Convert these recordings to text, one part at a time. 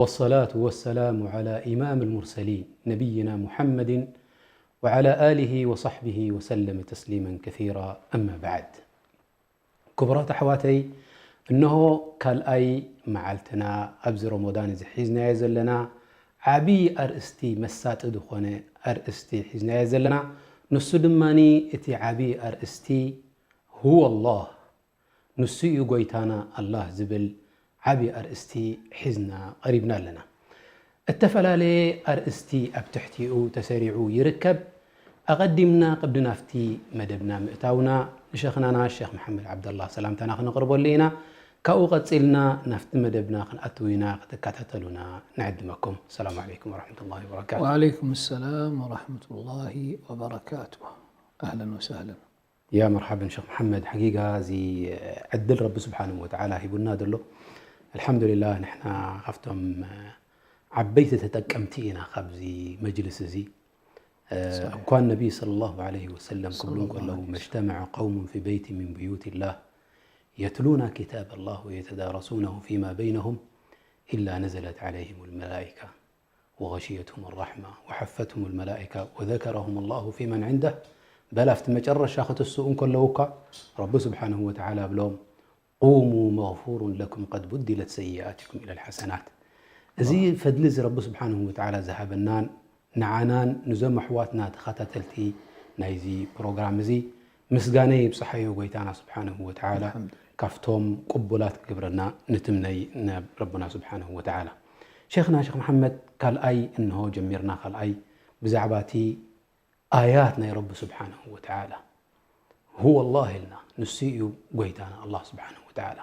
والصلاة والسلام على إمام المرسلين نبينا محمد وعلى آله وصحبه وسلم تسليما كثيرا. أما بعد. ክቡራት ኣሕዋተይ፣ እነሆ ካልኣይ መዓልትና ኣብዚ ረመዳን እዚ ሒዝናዮ ዘለና ዓብዪ ኣርእስቲ፣ መሳጢ ዝኾነ ኣርእስቲ ሒዝናዮ ዘለና። ንሱ ድማኒ እቲ ዓብዪ ኣርእስቲ هو الله፣ ንሱ እዩ ጎይታና ኣላህ ዝብል ዓብዪ ኣርእስቲ ሒዝና ቀሪብና ኣለና። እተፈላለየ ኣርእስቲ ኣብ ትሕቲኡ ተሰሪዑ ይርከብ። ኣቐዲምና ቅብዲ ናብቲ መደብና ምእታውና፣ ንሸኽናና ሸኽ መሓመድ ዓብደላ ሰላምታና ክነቕርበሉ ኢና። ካብኡ ቀጺልና ናብቲ መደብና ክንኣትው ኢና። ክትከታተሉና ንዕድመኩም። ሰላም ዓለይኩም ወረሕመቱላሂ ወበረካቱ። وعليكم السلام ورحمة الله وبركاته. أهلا وسهلا. ያ መርሓበን ሸኽ መሓመድ፣ ሓቂቃ እዚ ዕድል ረቢ ስብሓንሁ ወተዓላ ሂቡና ዘሎ። ኣልሓምዱሊላህ፣ ንሕና ካብቶም ዓበይቲ ተጠቀምቲ ኢና ካብዚ መጅልስ እዚ። እኳ ነቢይ ሰለላሁ ዐለይሂ ወሰለም ክብሉ ከለዉ፣ ما اجتمع قوم في بيت من بيوت الله يتلون كتاب الله ويتدارسونه فيما بينهم إلا نزلت عليهم الملائكة وغشيتهم الرحمة وحفتهم الملائكة وذكرهم الله فيمن عنده. በል ኣብቲ መጨረሻ ክትስኡ እንከለዉ እኳ ረቢ ስብሓንሁ ወተዓላ ብሎም قوموا مغفور لكم قد بدلت سيئاتكم إلى الحسنات። እዚ ፈድሊ እዚ ረቢ ስብሓንሁ ወተዓላ ዝሃበናን ንዓናን ንዞም ኣሕዋትና ተኸታተልቲ ናይዚ ፕሮግራም እዚ ምስጋና ይብፅሓዮ ጎይታና ስብሓንሁ ወተዓላ። ካብቶም ቅቡላት ክገብረና ንትምነይ ናብ ረብና ስብሓንሁ ወተዓላ። ሸኽና ሸኽ መሓመድ፣ ካልኣይ እንሆ ጀሚርና። ካልኣይ ብዛዕባ እቲ ኣያት ናይ ረቢ ስብሓንሁ ወተዓላ። هو الله ኢልና፣ ንሱ እዩ ጎይታና ኣላህ ስብሓንሁ ወተዓላ።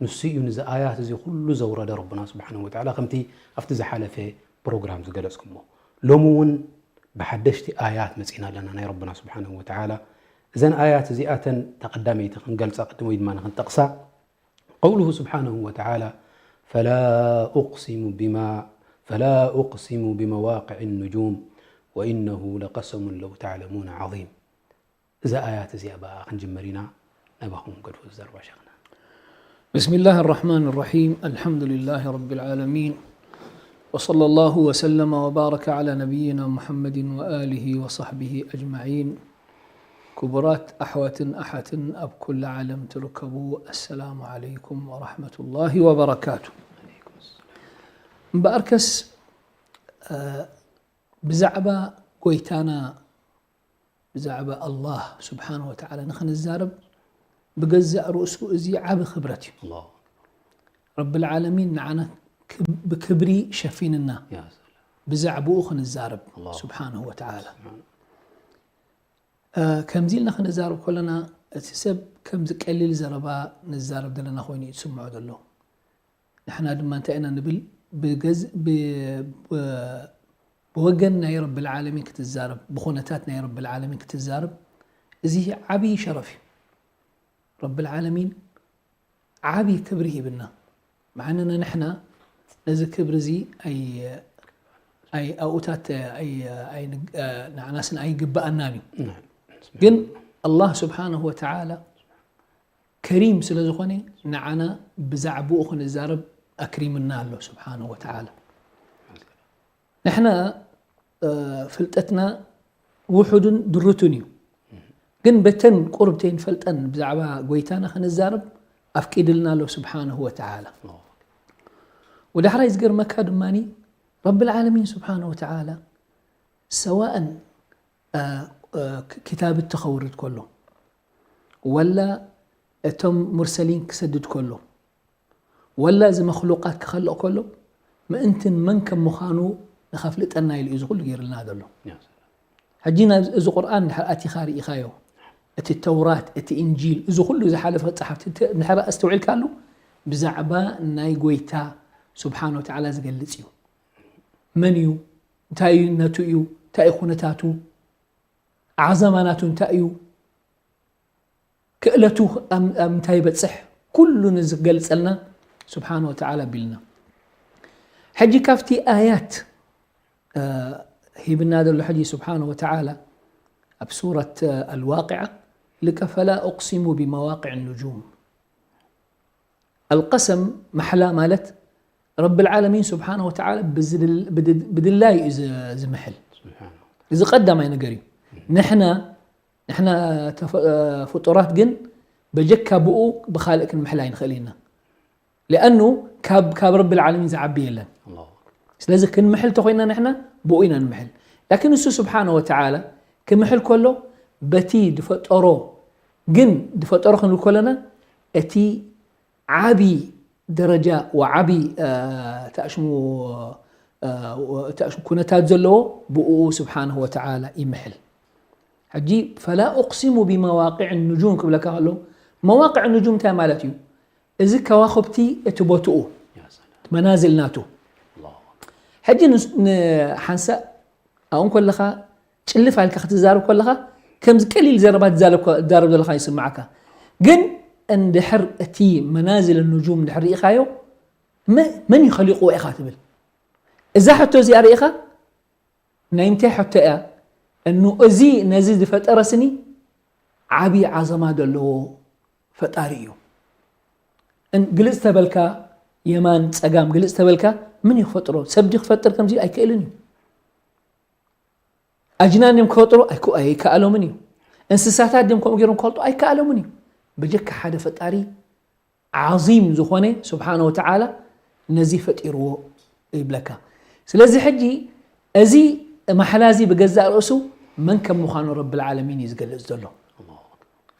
ንሱ እዩ ንዚ ኣያት እዚ ኩሉ ዘውረደ ረብና ስብሓንሁ ወተዓላ፣ ከምቲ ኣብቲ ዝሓለፈ ፕሮግራም ዝገለጽኩሞ። ሎሚ እውን ብሓደሽቲ ኣያት መጺና ኣለና ናይ ረብና ስብሓንሁ ወተዓላ። እዘን ኣያት እዚኣተን ተቐዳመይቲ ክንገልጻ ቅድም ወይ ድማ ንክንጠቕሳ፣ قوله سبحانه وتعالى فلا أقسم بما فلا أقسم بمواقع النجوم وإنه لقسم لو تعلمون عظيم. እዛ ኣያት እዚኣ ብኣ ክንጅምር ኢና። ናባኹም ገድፎ ዝዘርባ ሸኽና። بسم الله الرحمن الرحيم. الحمد لله رب العالمين. وصلى الله وسلم وبارك على نبينا محمد وآله وصحبه أجمعين. ክቡራት ኣሕዋትን ኣሓትን ኣብ ኩላ ዓለም ትርከቡ፣ ኣሰላሙ ዓለይኩም ወራሕመቱላሂ ወበረካቱ። እምበኣርከስ ብዛዕባ ጎይታና፣ ብዛዕባ ኣላህ ስብሓን ወተዓላ ንኽንዛረብ ብገዛእ ርእሱ እዚ ዓቢ ክብረት እዩ። ረብል ዓለሚን ንዓና ብክብሪ ሸፊንና ብዛዕባኡ ክንዛረብ ስብሓንሁ ወተዓላ። ከምዚ ኢልና ክንዛረብ ከለና እቲ ሰብ ከምዚ ቀሊል ዘረባ ንዛረብ ዘለና ኮይኑ እዩ ዝስምዖ ዘሎ። ንሕና ድማ እንታይ ኢና ንብል? ብወገን ናይ ረብል ዓለሚን ክትዛረብ፣ ብኹነታት ናይ ረብል ዓለሚን ክትዛረብ፣ እዚ ዓብዪ ሸረፍ እዩ። ረብል ዓለሚን ዓብዪ ክብሪ ሂብና። መዓነና ንሕና ነዚ ክብሪ እዚ ኣብኡታት ንዓናስን ኣይግብኣናን እዩ። ግን ኣላህ ስብሓንሁ ወተዓላ ከሪም ስለ ዝኾነ ንዓና ብዛዕባኡ ክንዛረብ ኣክሪምና ኣሎ ስብሓንሁ ወተዓላ። ንሕና ፍልጠትና ውሑድን ድሩትን እዩ። ግን በተን ቁርብተይን ፈልጠን ብዛዕባ ጎይታና ክንዛረብ ኣፍቂድልና ኣሎ ስብሓንሁ ወተዓላ። ወዳሕራይ ዝገርመካ ድማ ረብል ዓለሚን ስብሓንሁ ወተዓላ ሰዋእን ክታብት ተኸውርድ ከሎ ወላ እቶም ሙርሰሊን ክሰድድ ከሎ ወላ እዚ መክሉቃት ክኸልቕ ከሎ ምእንትን መን ከም ምዃኑ ንኸፍልጠና ኢሉ እዩ እዚ ኩሉ ገይርልና ዘሎ። ሕጂ ናብ እዚ ቁርኣን ድሕር ኣቲኻ ርኢኻዮ፣ እቲ ተውራት፣ እቲ እንጂል፣ እዚ ኩሉ ዝሓለፈ ጸሓፍቲ ድሕር ኣስተውዒልካሉ ብዛዕባ ናይ ጎይታ ስብሓን ወተዓላ ዝገልጽ እዩ። መን እዩ? እንታይ እዩ ነቱ እዩ? እንታይ እዩ ኩነታቱ? ዓዘማ ናቱ እንታይ እዩ? ክእለቱ ኣብ ምንታይ ይበጽሕ? ኩሉ ንዝገልጸልና ስብሓን ወተዓላ ቢልና። ሕጂ ካብቲ ኣያት ሂብና ዘሎ ሕጂ ስብሓን ወተዓላ ኣብ ሱረት ኣልዋቂዓ ልቀ ፈላ ኡቅሲሙ ብመዋቂዕ ኑጁም። ኣልቀሰም ማሕላ ማለት ረብል ዓለሚን ስብሓነ ወተዓላ ብዝድል- ብድል- ብድላይ እዩ ዝ- ዝምሕል። ስብሓን እዚ ቀዳማይ ነገር እዩ። ንሕና ንሕና ተፈ- ፍጡራት ግን በጀካ ብኡ ብኻልእ ክንምሕል ኣይንኽእል ኢና። ሊኣኑ ካብ ካብ ረብል ዓለሚን ዝዓቢ የለን። ኣላሁ ስለዚ ክንምሕል ተኮይና ንሕና ብኡ ኢና ንምሕል። ላኪን እሱ ስብሓነ ወተዓላ ክምሕል ከሎ በቲ ዝፈጠሮ ግን ዝፈጠሮ ክንብል ከለና እቲ ዓቢ ደረጃ ወዓቢ ተኣሽሙ ተኣሽሙ ኩነታት ዘለዎ ብኡ ስብሓንሁ ወተዓላ ይምሕል። ሕጂ ፈላ ኡቅሲሙ ቢመዋቂዕ ኑጁም ክብለካ ከሎ መዋቂዕ ኑጁም እንታይ ማለት እዩ? እዚ ከዋኽብቲ እቲ ቦትኡ መናዝል ናቱ። ሕጂ ንሓንሳእ ኣብኡ ከለኻ ጭልፍ ኣልካ ክትዛረብ ከለኻ ከምዚ ቀሊል ዘረባ ትዛረብ ዘለኻ ይስምዓካ። ግን እንድሕር እቲ መናዝል ኑጁም እንድሕር ርኢኻዮ መን እዩ ከሊቕዎ ኢኻ ትብል። እዛ ሕቶ እዚኣ ርኢኻ ናይ ምንታይ ሕቶ እያ? እኑ እዚ ነዚ ዝፈጠረ ስኒ ዓብዪ ዓዘማ ዘለዎ ፈጣሪ እዩ። ግልፅ ተበልካ የማን ፀጋም ግልፅ ተበልካ ምን ይፈጥሮ ሰብ ዲ ክፈጥር ከምዚ ኣይክእልን እዩ። ኣጅናን ድም ክፈጥሩ ኣይከኣሎምን እዩ። እንስሳታት ድም ከምኡ ገይሮም ክፈልጡ ኣይከኣሎምን እዩ። በጀካ ሓደ ፈጣሪ ዓዚም ዝኾነ ስብሓነ ወተዓላ ነዚ ፈጢርዎ ይብለካ። ስለዚ ሕጂ እዚ ማሕላ እዚ ብገዛእ ርእሱ መን ከም ምዃኑ ረብል ዓለሚን እዩ ዝገልጽ ዘሎ።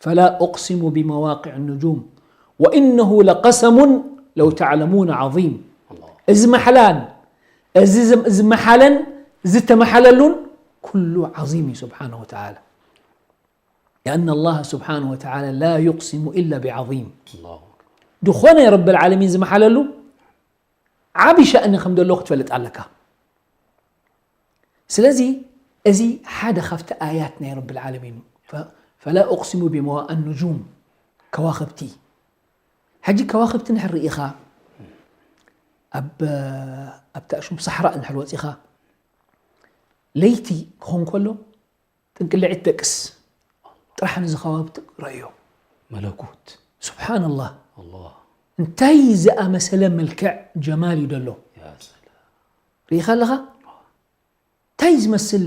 ፈላ ኡቅሲሙ ቢመዋቂዕ ኑጁም ወኢነሁ ለቀሰሙን ለው ተዕለሙን ዓዚም። እዚ ማሕላን እዚ ዝመሓለን ዝተመሓለሉን ኩሉ ዓዚም እዩ ስብሓነ ወተዓላ። لأن الله سبحانه وتعالى لا يقسم إلا بعظيم. ዝኾነ ረብል ዓለሚን ዝመሓለሉ ዓቢ ሸእኒ ከም ዘለዎ ክትፈልጥ ኣለካ። ስለዚ እዚ ሓደ ካብቲ ኣያት ናይ ረብል ዓለሚን እዩ። ፈላ ኡቅሲሙ ቢመዋቂዕ ኑጁም ከዋኽብቲ። ሕጂ ከዋኽብቲ እንድሕር ርኢኻ ኣብ ኣብታ ሽም ሳሕራ እንድሕር ወፂኻ ለይቲ ክኾን ከሎ ጥንቅልዒት ደቅስ ጥራሕ ነዚ ከባቢ ረእዮ። መለኩት ስብሓንላህ ኣላህ እንታይ ዝኣመሰለ መልክዕ ጀማል እዩ ደሎ። ያ ሰላም ርኢኻ ኣለኻ እንታይ ዝመስል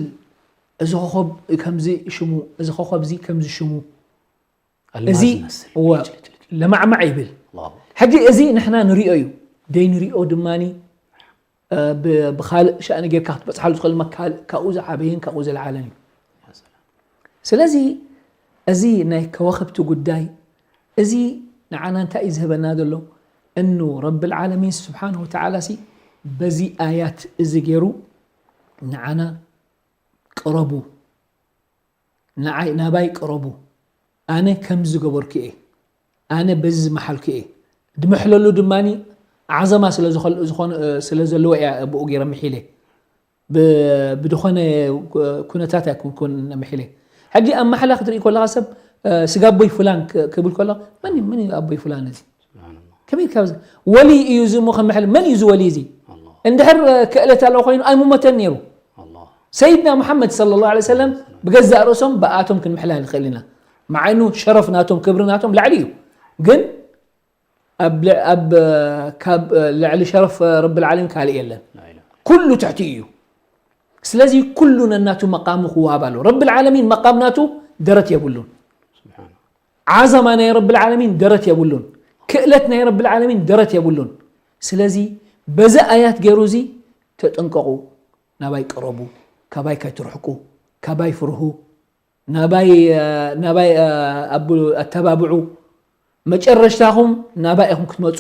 እዚ ኮኸብ ከምዚ ሽሙ እዚ ኮኸብ እዚ ከምዚ ሽሙ ኣልማዝ እዚ ዝመስል እወ ለማዕማዕ ይብል። ኣላሁ ሕጂ እዚ ንሕና ንሪኦ እዩ ደይ ንሪኦ ድማኒ እ፣ ብ- ብኻልእ ሻእኒ ጌርካ ክትበፅሓሉ ዝኽእል መካል ካብኡ ዝዓበየን ካብኡ ዝለዓለን እዩ። ስለዚ እዚ ናይ ከዋኽብቲ ጉዳይ እዚ ንዓና እንታይ እዩ ዝህበና ዘሎ? እኑ ረብል ዓለሚን ስብሓን ወተዓላ ሲ በዚ ኣያት እዚ ገይሩ ንዓና ቅረቡ ንዓይ ናባይ ቅረቡ ኣነ ከምዚ ዝገበርኩ እየ ኣነ በዚ ዝመሓልኩ እየ ድምሕለሉ ድማ ዓዘማ ስለ ዝኾነ ስለ ዘለዎ እያ ብኡ ገይረ ምሒለ ብድኾነ ኩነታት እያ ክብልኩን ምሒለ ሕጂ ኣብ ማሕላ ክትርኢ ከለካ ሰብ ስጋ ኣቦይ ፍላን ክብል ከሎ መን መን ኣቦይ ፍላን እዚ ከመይ ካብ ወሊ እዩ ዝሞ ከመሐል መን እዩ ዝወሊ እዚ እንድሕር ክእለት ኣለዎ ኮይኑ ኣይምሞተን ነይሩ ሰይድና ሙሓመድ صلى الله عليه وسلم ብገዛእ ርእሶም ብኣቶም ክንምሕላ ንኽእል ኢና መዓይኑ ሸረፍ ናቶም ክብሪ ናቶም ላዕሊ እዩ ግን ኣብ ል- ኣብ ካብ ልዕሊ ሸረፍ ረብል ዓለሚን ካልእ የለን ኩሉ ትሕቲ እዩ ስለዚ ኩሉ ነናቱ መቃሙ ክዋሃብ ኣለዎ ረብል ዓለሚን መቃም ናቱ ደረት የብሉን ዓዘማ ናይ ረብል ዓለሚን ደረት የብሉን ክእለት ናይ ረብል ዓለሚን ደረት የብሉን ስለዚ በዚ ኣያት ገይሩ እዚ ተጠንቀቁ ናባይ ቅረቡ ካባይ ከይትርሕቁ ካባይ ፍርሁ ናባይ ናባይ ኣቡ ኣተባብዑ መጨረሽታኹም ናባይ ኢኹም ክትመፁ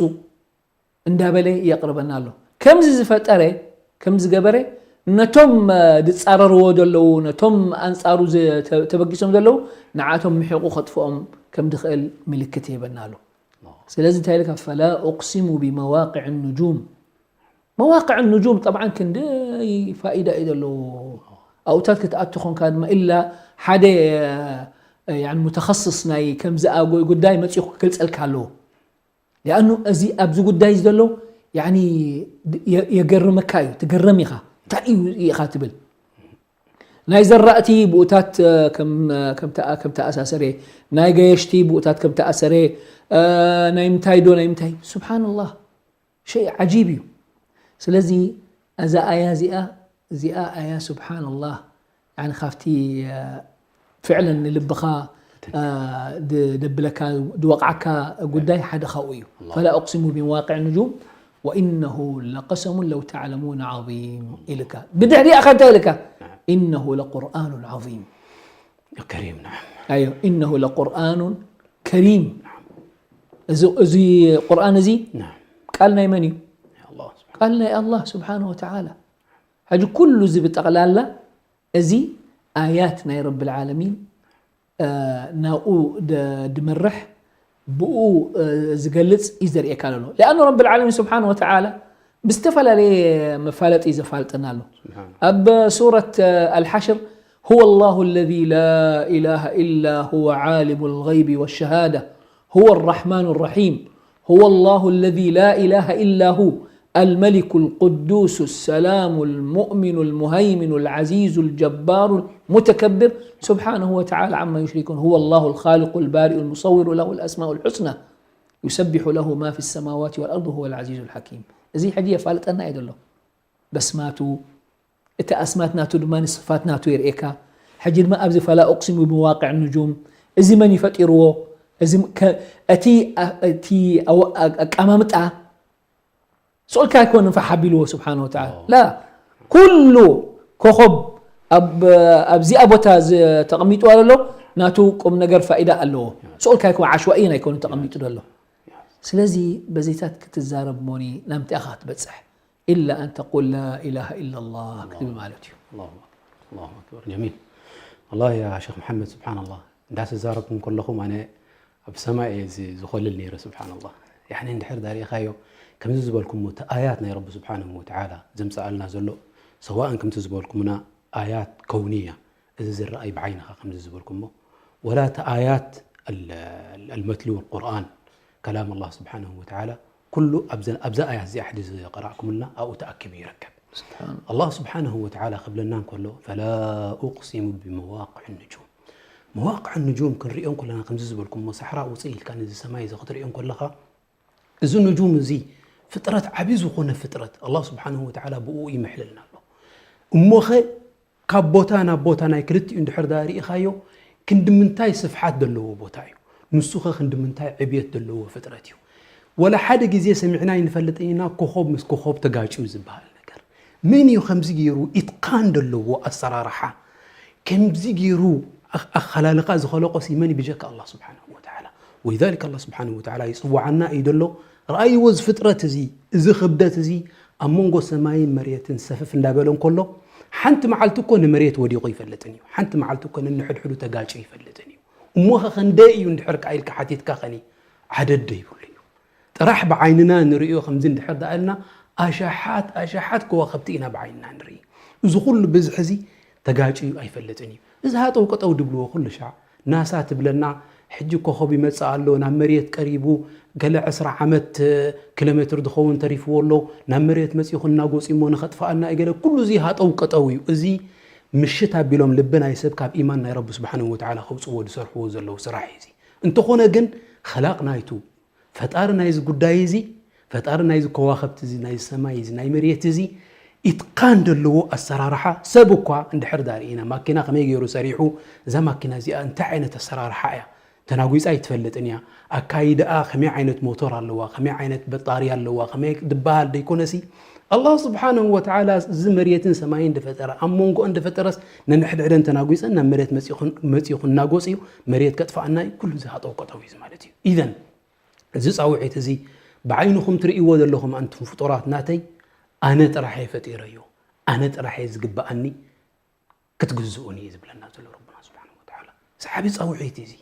እንዳበለ የቕርበና ኣሎ ከምዚ ዝፈጠረ ከምዚ ገበረ ነቶም ዝፃረርዎ ዘለዉ ነቶም ኣንፃሩ ተበጊሶም ዘለዉ ንዓቶም ምሒቑ ከጥፍኦም ከም ድኽእል ምልክት ይህበና ኣሎ ስለዚ እንታይ ኢልካ ፈላ ኡቅሲሙ ቢመዋቅዕ ኑጁም መዋቅዕ ኑጁም ጠብዓን ክንደይ ፋኢዳ እዩ ዘለዎ ኣብኡታት ክትኣቱ ኾንካ ድማ ኢላ ሓደ ሙተኸስስ ናይ ከምዚ ጉዳይ መፂኹ ክገልፀልካ ኣለዎ ሊኣኑ እዚ ኣብዚ ጉዳይ ዘሎ የገርመካ እዩ ትገረም ኢኻ እንታይ እዩ ኢኻ ትብል ናይ ዘራእቲ ብኡታት ከም ተኣሳሰረ ናይ ገየሽቲ ብኡታት ከም ተኣሰረ ናይ ምንታይ ዶ ናይ ምንታይ ስብሓንላህ ሸይ ዓጂብ እዩ ስለዚ እዛ ኣያ እዚኣ እዚኣ ኣያ ስብሓንላህ፣ ያኒ ካብቲ ፍዕለን ንልብኻ ደብለካ ዝወቕዓካ ጉዳይ ሓደ ካብኡ እዩ። ፈላ ኡቅሲሙ ቢመዋቅዕ ንጁም ወኢነሁ ለቀሰሙን ለው ተዕለሙን ዓዚም ኢልካ፣ ብድሕሪኣ ከ እንታይ ኢልካ? ኢነሁ ለቁርኣኑን ዓዚም። ከሪም። ኣዮ ኢነሁ ለቁርኣኑን ከሪም። እዚ ቁርኣን እዚ ቃል ናይ መን እዩ? ቃል ናይ ኣላህ ስብሓንሁ ወተዓላ። ሕጂ ኩሉ እዚ ብጠቕላላ እዚ ኣያት ናይ ረብል ዓለሚን ናብኡ ድመርሕ፣ ብኡ ዝገልፅ እዩ ዘርእየካ ዘሎ። ሊኣኑ ረብል ዓለሚን ስብሓንሁ ወተዓላ ብዝተፈላለየ መፋለጢ ዘፋልጠና ኣሎ። ኣብ ሱረት ኣልሓሽር هو الله الذي لا إله إلا هو عالم الغيب والشهادة هو الرحمن الرحيم هو الله الذي لا إله إلا هو الملك القدوس السلام المؤمن المهيمن العزيز الجبار المتكبر سبحانه وتعالى عما يشركون هو الله الخالق البارئ المصور له الأسماء الحسنى يسبح له ما في السماوات والأرض وهو العزيز الحكيم። እዚ ሕጂ የፋልጠና እዩ ዘሎ። በስማቱ እቲ ኣስማት ናቱ ድማ ንስፋት ናቱ የርእየካ። ሕጂ ድማ ኣብዚ ፈላ ኡቅሲሙ ብመዋቅዕ ኑጁም፣ እዚ መን ይፈጢርዎ? እቲ ኣቃማምጣ ስኡልካ ኣይኮን ፋሕ ኣቢልዎ ስብሓን ወተዓላ ላ ኩሉ ኮኸብ ኣብዚኣ ቦታ ተቐሚጥዋ ዘሎ ናቱ ቁም ነገር ፋኢዳ ኣለዎ። ስኡልካ ኣይኮን ዓሽዋእን ኣይኮን ተቐሚጡ ዘሎ። ስለዚ በዚታት ክትዛረብ ሞኒ ናምንታይ ኢኻ ክትበፅሕ? إلا أن تقول لا إله إلا الله ክትብል ማለት እዩ። ኣላሁ ኣክበር ጀሚል። ወላሂ ያ ሸኽ መሓመድ ስብሓንላህ እንዳተዛረብኩም ከለኹም ኣነ ኣብ ሰማይ እየ እዚ ዝኾልል ነይረ ስብሓንላህ። ያኒ እንድሕር ዳርኢኻዮ ከምዚ ዝበልኩሞ እቲ ኣያት ናይ ረቢ ስብሓንሁ ወተዓላ ዘምፀኣልና ዘሎ ሰዋእን ከምቲ ዝበልኩምና ኣያት ከውንያ እዚ ዝረኣይ ብዓይንኻ ከምዚ ዝበልኩሞ ወላ እቲ ኣያት ኣልመትሉ ወልቁርኣን ከላም ኣላህ ስብሓንሁ ወተዓላ ኩሉ ኣብዛ ኣያት እዚኣ ሕጂ ዝቐራእኩምልና ኣብኡ ተኣኪቡ ይርከብ። ኣላህ ስብሓንሁ ወተዓላ ክብለና እንከሎ ፈላ ኡቅሲሙ ብመዋቅዕ ኑጁም መዋቅዕ ኑጁም ክንሪኦ እንከለና ከምዚ ዝበልኩሞ ሳሕራ ውፅእ ኢልካ ነዚ ሰማይ እዚ ክትሪኦ እንከለኻ እዚ ኑጁም እዚ ፍጥረት ዓብዪ ዝኾነ ፍጥረት ኣላህ ስብሓንሁ ወተዓላ ብኡ ይምሕለልና ኣሎ። እሞኸ ካብ ቦታ ናብ ቦታ ናይ ክልቲኡ እንድሕር ዳ ርኢኻዮ ክንዲ ምንታይ ስፍሓት ዘለዎ ቦታ እዩ። ንሱኸ ክንዲ ምንታይ ዕብየት ዘለዎ ፍጥረት እዩ። ወላ ሓደ ግዜ ሰሚዕና ኣይንፈልጥን ኢና ኮኾብ ምስ ኮኾብ ተጋጭዩ ዝበሃል ነገር። መን እዩ ከምዚ ገይሩ ኢትቃን ዘለዎ ኣሰራርሓ ከምዚ ገይሩ ኣኸላልቃ ዝኸለቆሲ መን ብጀካ ኣላህ ስብሓንሁ ወተዓላ። ወሊዛሊክ ኣላህ ስብሓንሁ ወተዓላ ይፅውዓና እዩ ዘሎ። ረኣይዎ እዚ ፍጥረት እዚ እዚ ክብደት እዚ ኣብ መንጎ ሰማይን መሬትን ሰፍፍ እንዳበለ እንከሎ ሓንቲ መዓልቲ እኮ ንመሬት ወዲቑ ይፈልጥን እዩ። ሓንቲ መዓልቲ እኮ ነንሕድሕዱ ተጋጭ ይፈልጥን እዩ። እሞኸ ክንደይ እዩ እንድሕር ከኣ ኢልካ ሓቲትካ ኸኒ ዓደድ ደይብሉ እዩ። ጥራሕ ብዓይንና ንርእዮ ከምዚ እንድሕር ደኣ ኢልና ኣሽሓት ኣሽሓት ከዋኽብቲ ኢና ብዓይንና ንርኢ። እዚ ኩሉ ብዝሒ እዚ ተጋጭዩ ኣይፈልጥን እዩ። እዚ ሃጠው ቀጠው ድብልዎ ኩሉ ሻዕ ናሳ ትብለና ሕጂ ኮኸብ ይመጽእ ኣሎ ናብ መሬት ቀሪቡ ገለ ዕስራ ዓመት ኪሎ ሜትር ዝኸውን ተሪፍዎ ኣሎ ናብ መሬት መጺኹ እናጎጽ እሞ ንኸጥፍኣና እዩ ገለ ኩሉ እዚ ሃጠው ቀጠው እዩ። እዚ ምሽት ኣቢሎም ልቢ ናይ ሰብ ካብ ኢማን ናይ ረቢ ስብሓንሁ ወተዓላ ከውጽእዎ ዝሰርሕዎ ዘለዉ ስራሕ እዩ እዚ። እንተኾነ ግን ኸላቕ ናይቱ ፈጣሪ ናይዚ ጉዳይ እዚ ፈጣሪ ናይዚ ከዋኸብቲ እዚ ናይዚ ሰማይ እዚ ናይ መሬት እዚ ኢትቃን ዘለዎ ኣሰራርሓ ሰብ እኳ እንድሕር ዳርኢና ማኪና ከመይ ገይሩ ሰሪሑ እዛ ማኪና እዚኣ እንታይ ዓይነት ኣሰራርሓ እያ ተናጒፃ ኣይትፈልጥን እያ ኣካይድኣ ከመይ ዓይነት ሞቶር ኣለዋ ከመይ ዓይነት በጣሪ ኣለዋ ከመይ ዝበሃል ደይኮነሲ ኣላህ ስብሓንሁ ወተዓላ እዚ መሬትን ሰማይን ድፈጠረ ኣብ መንጎ እንድፈጠረስ ነንሕድሕደን ተናጒፀን ናብ መሬት መፂኹ እናጎፅ እዩ መሬት ከጥፋኣና እዩ ኩሉ እዚ ሃጠው ቀጠው እዩ ማለት እዩ ኢዘን እዚ ፃውዒት እዚ ብዓይንኹም ትርእይዎ ዘለኹም ኣንቱም ፍጡራት ናተይ ኣነ ጥራሕ እየ ፈጢረዮ ኣነ ጥራሕ እየ ዝግበኣኒ ክትግዝኡኒ እዩ ዝብለና ዘሎ ረብና ስብሓን ወተዓላ እዚ ዓብዪ ፃውዒት እዚ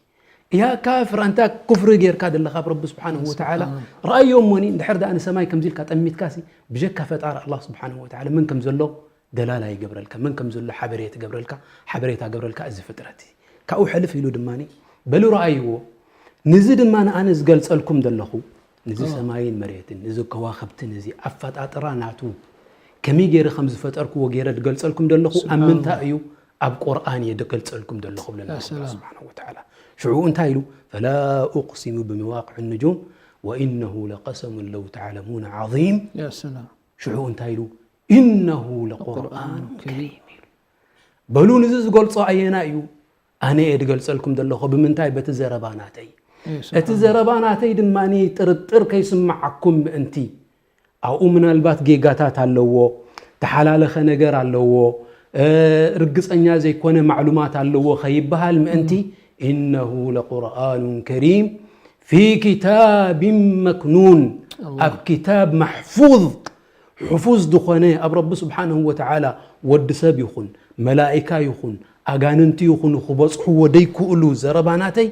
እያ ካፍር ኣንታ ኩፍሪ ጌርካ ዘለኻ ኣብ ረቢ ስብሓንሁ ወተዓላ ረኣዮ እሞኒ እንድሕር ደኣ ንሰማይ ከምዚ ኢልካ ጠሚትካሲ ብጀካ ፈጣሪ ኣላህ ስብሓንሁ ወተዓላ መን ከም ዘሎ ደላላ ይገብረልካ መን ከም ዘሎ ሓበሬት ይገብረልካ ሓበሬታ ገብረልካ እዚ ፍጥረት እዩ ካብኡ ሕልፍ ኢሉ ድማ በሉ ረኣይዎ ንዚ ድማ ንኣነ ዝገልጸልኩም ዘለኹ ንዚ ሰማይን መሬትን ንዚ ከዋኽብትን እዚ ኣፈጣጥራ ናቱ ከመይ ገይረ ከም ዝፈጠርክዎ ገይረ ዝገልጸልኩም ዘለኹ ኣብ ምንታይ እዩ ኣብ ቁርኣን እየ ዝገልጸልኩም ዘለኹ ብለና ስብሓን ወተዓላ ሽዑ እንታይ ኢሉ ፈላ ኡቅሲሙ ብመዋቅዕ ኑጁም ወኢነሁ ለቀሰሙን ለው ተዕለሙን ዓዚም ሽዑ እንታይ ኢሉ? "ኢነሁ ለቁርኣን ከሪም" ኢሉ። በሉ ንዚ ዝገልጾ ኣየና እዩ? ኣነ እየ ድገልጸልኩም ዘለኹ። ብምንታይ? በቲ ዘረባ ናተይ። እዩ፣ እቲ ስብሓን ዘረባ ናተይ ድማ ጥርጥር ከይስምዓኩም ምእንቲ። ኣብኡ ምናልባት ጌጋታት ኣለዎ፣ ተሓላለኸ ነገር ኣለዎ፣ እ፣ ርግጸኛ ዘይኮነ ማዕሉማት ኣለዎ ከይበሃል ምእንቲ፣ "ኢነሁ ለቁርኣኑን ከሪም ፊ ኪታቢን መክኑን" ኣላህ። ኣብ ኪታብ ማሕፉዝ፣ ሕፉዝ ዝኾነ፣ ኣብ ረቢ ስብሓንሁ ወተዓላ ወዲ ሰብ ይኹን መላኢካ ይኹን ኣጋንንቲ ይኹኑ ክበጽሕዎ ደይክእሉ ዘረባ ናተይ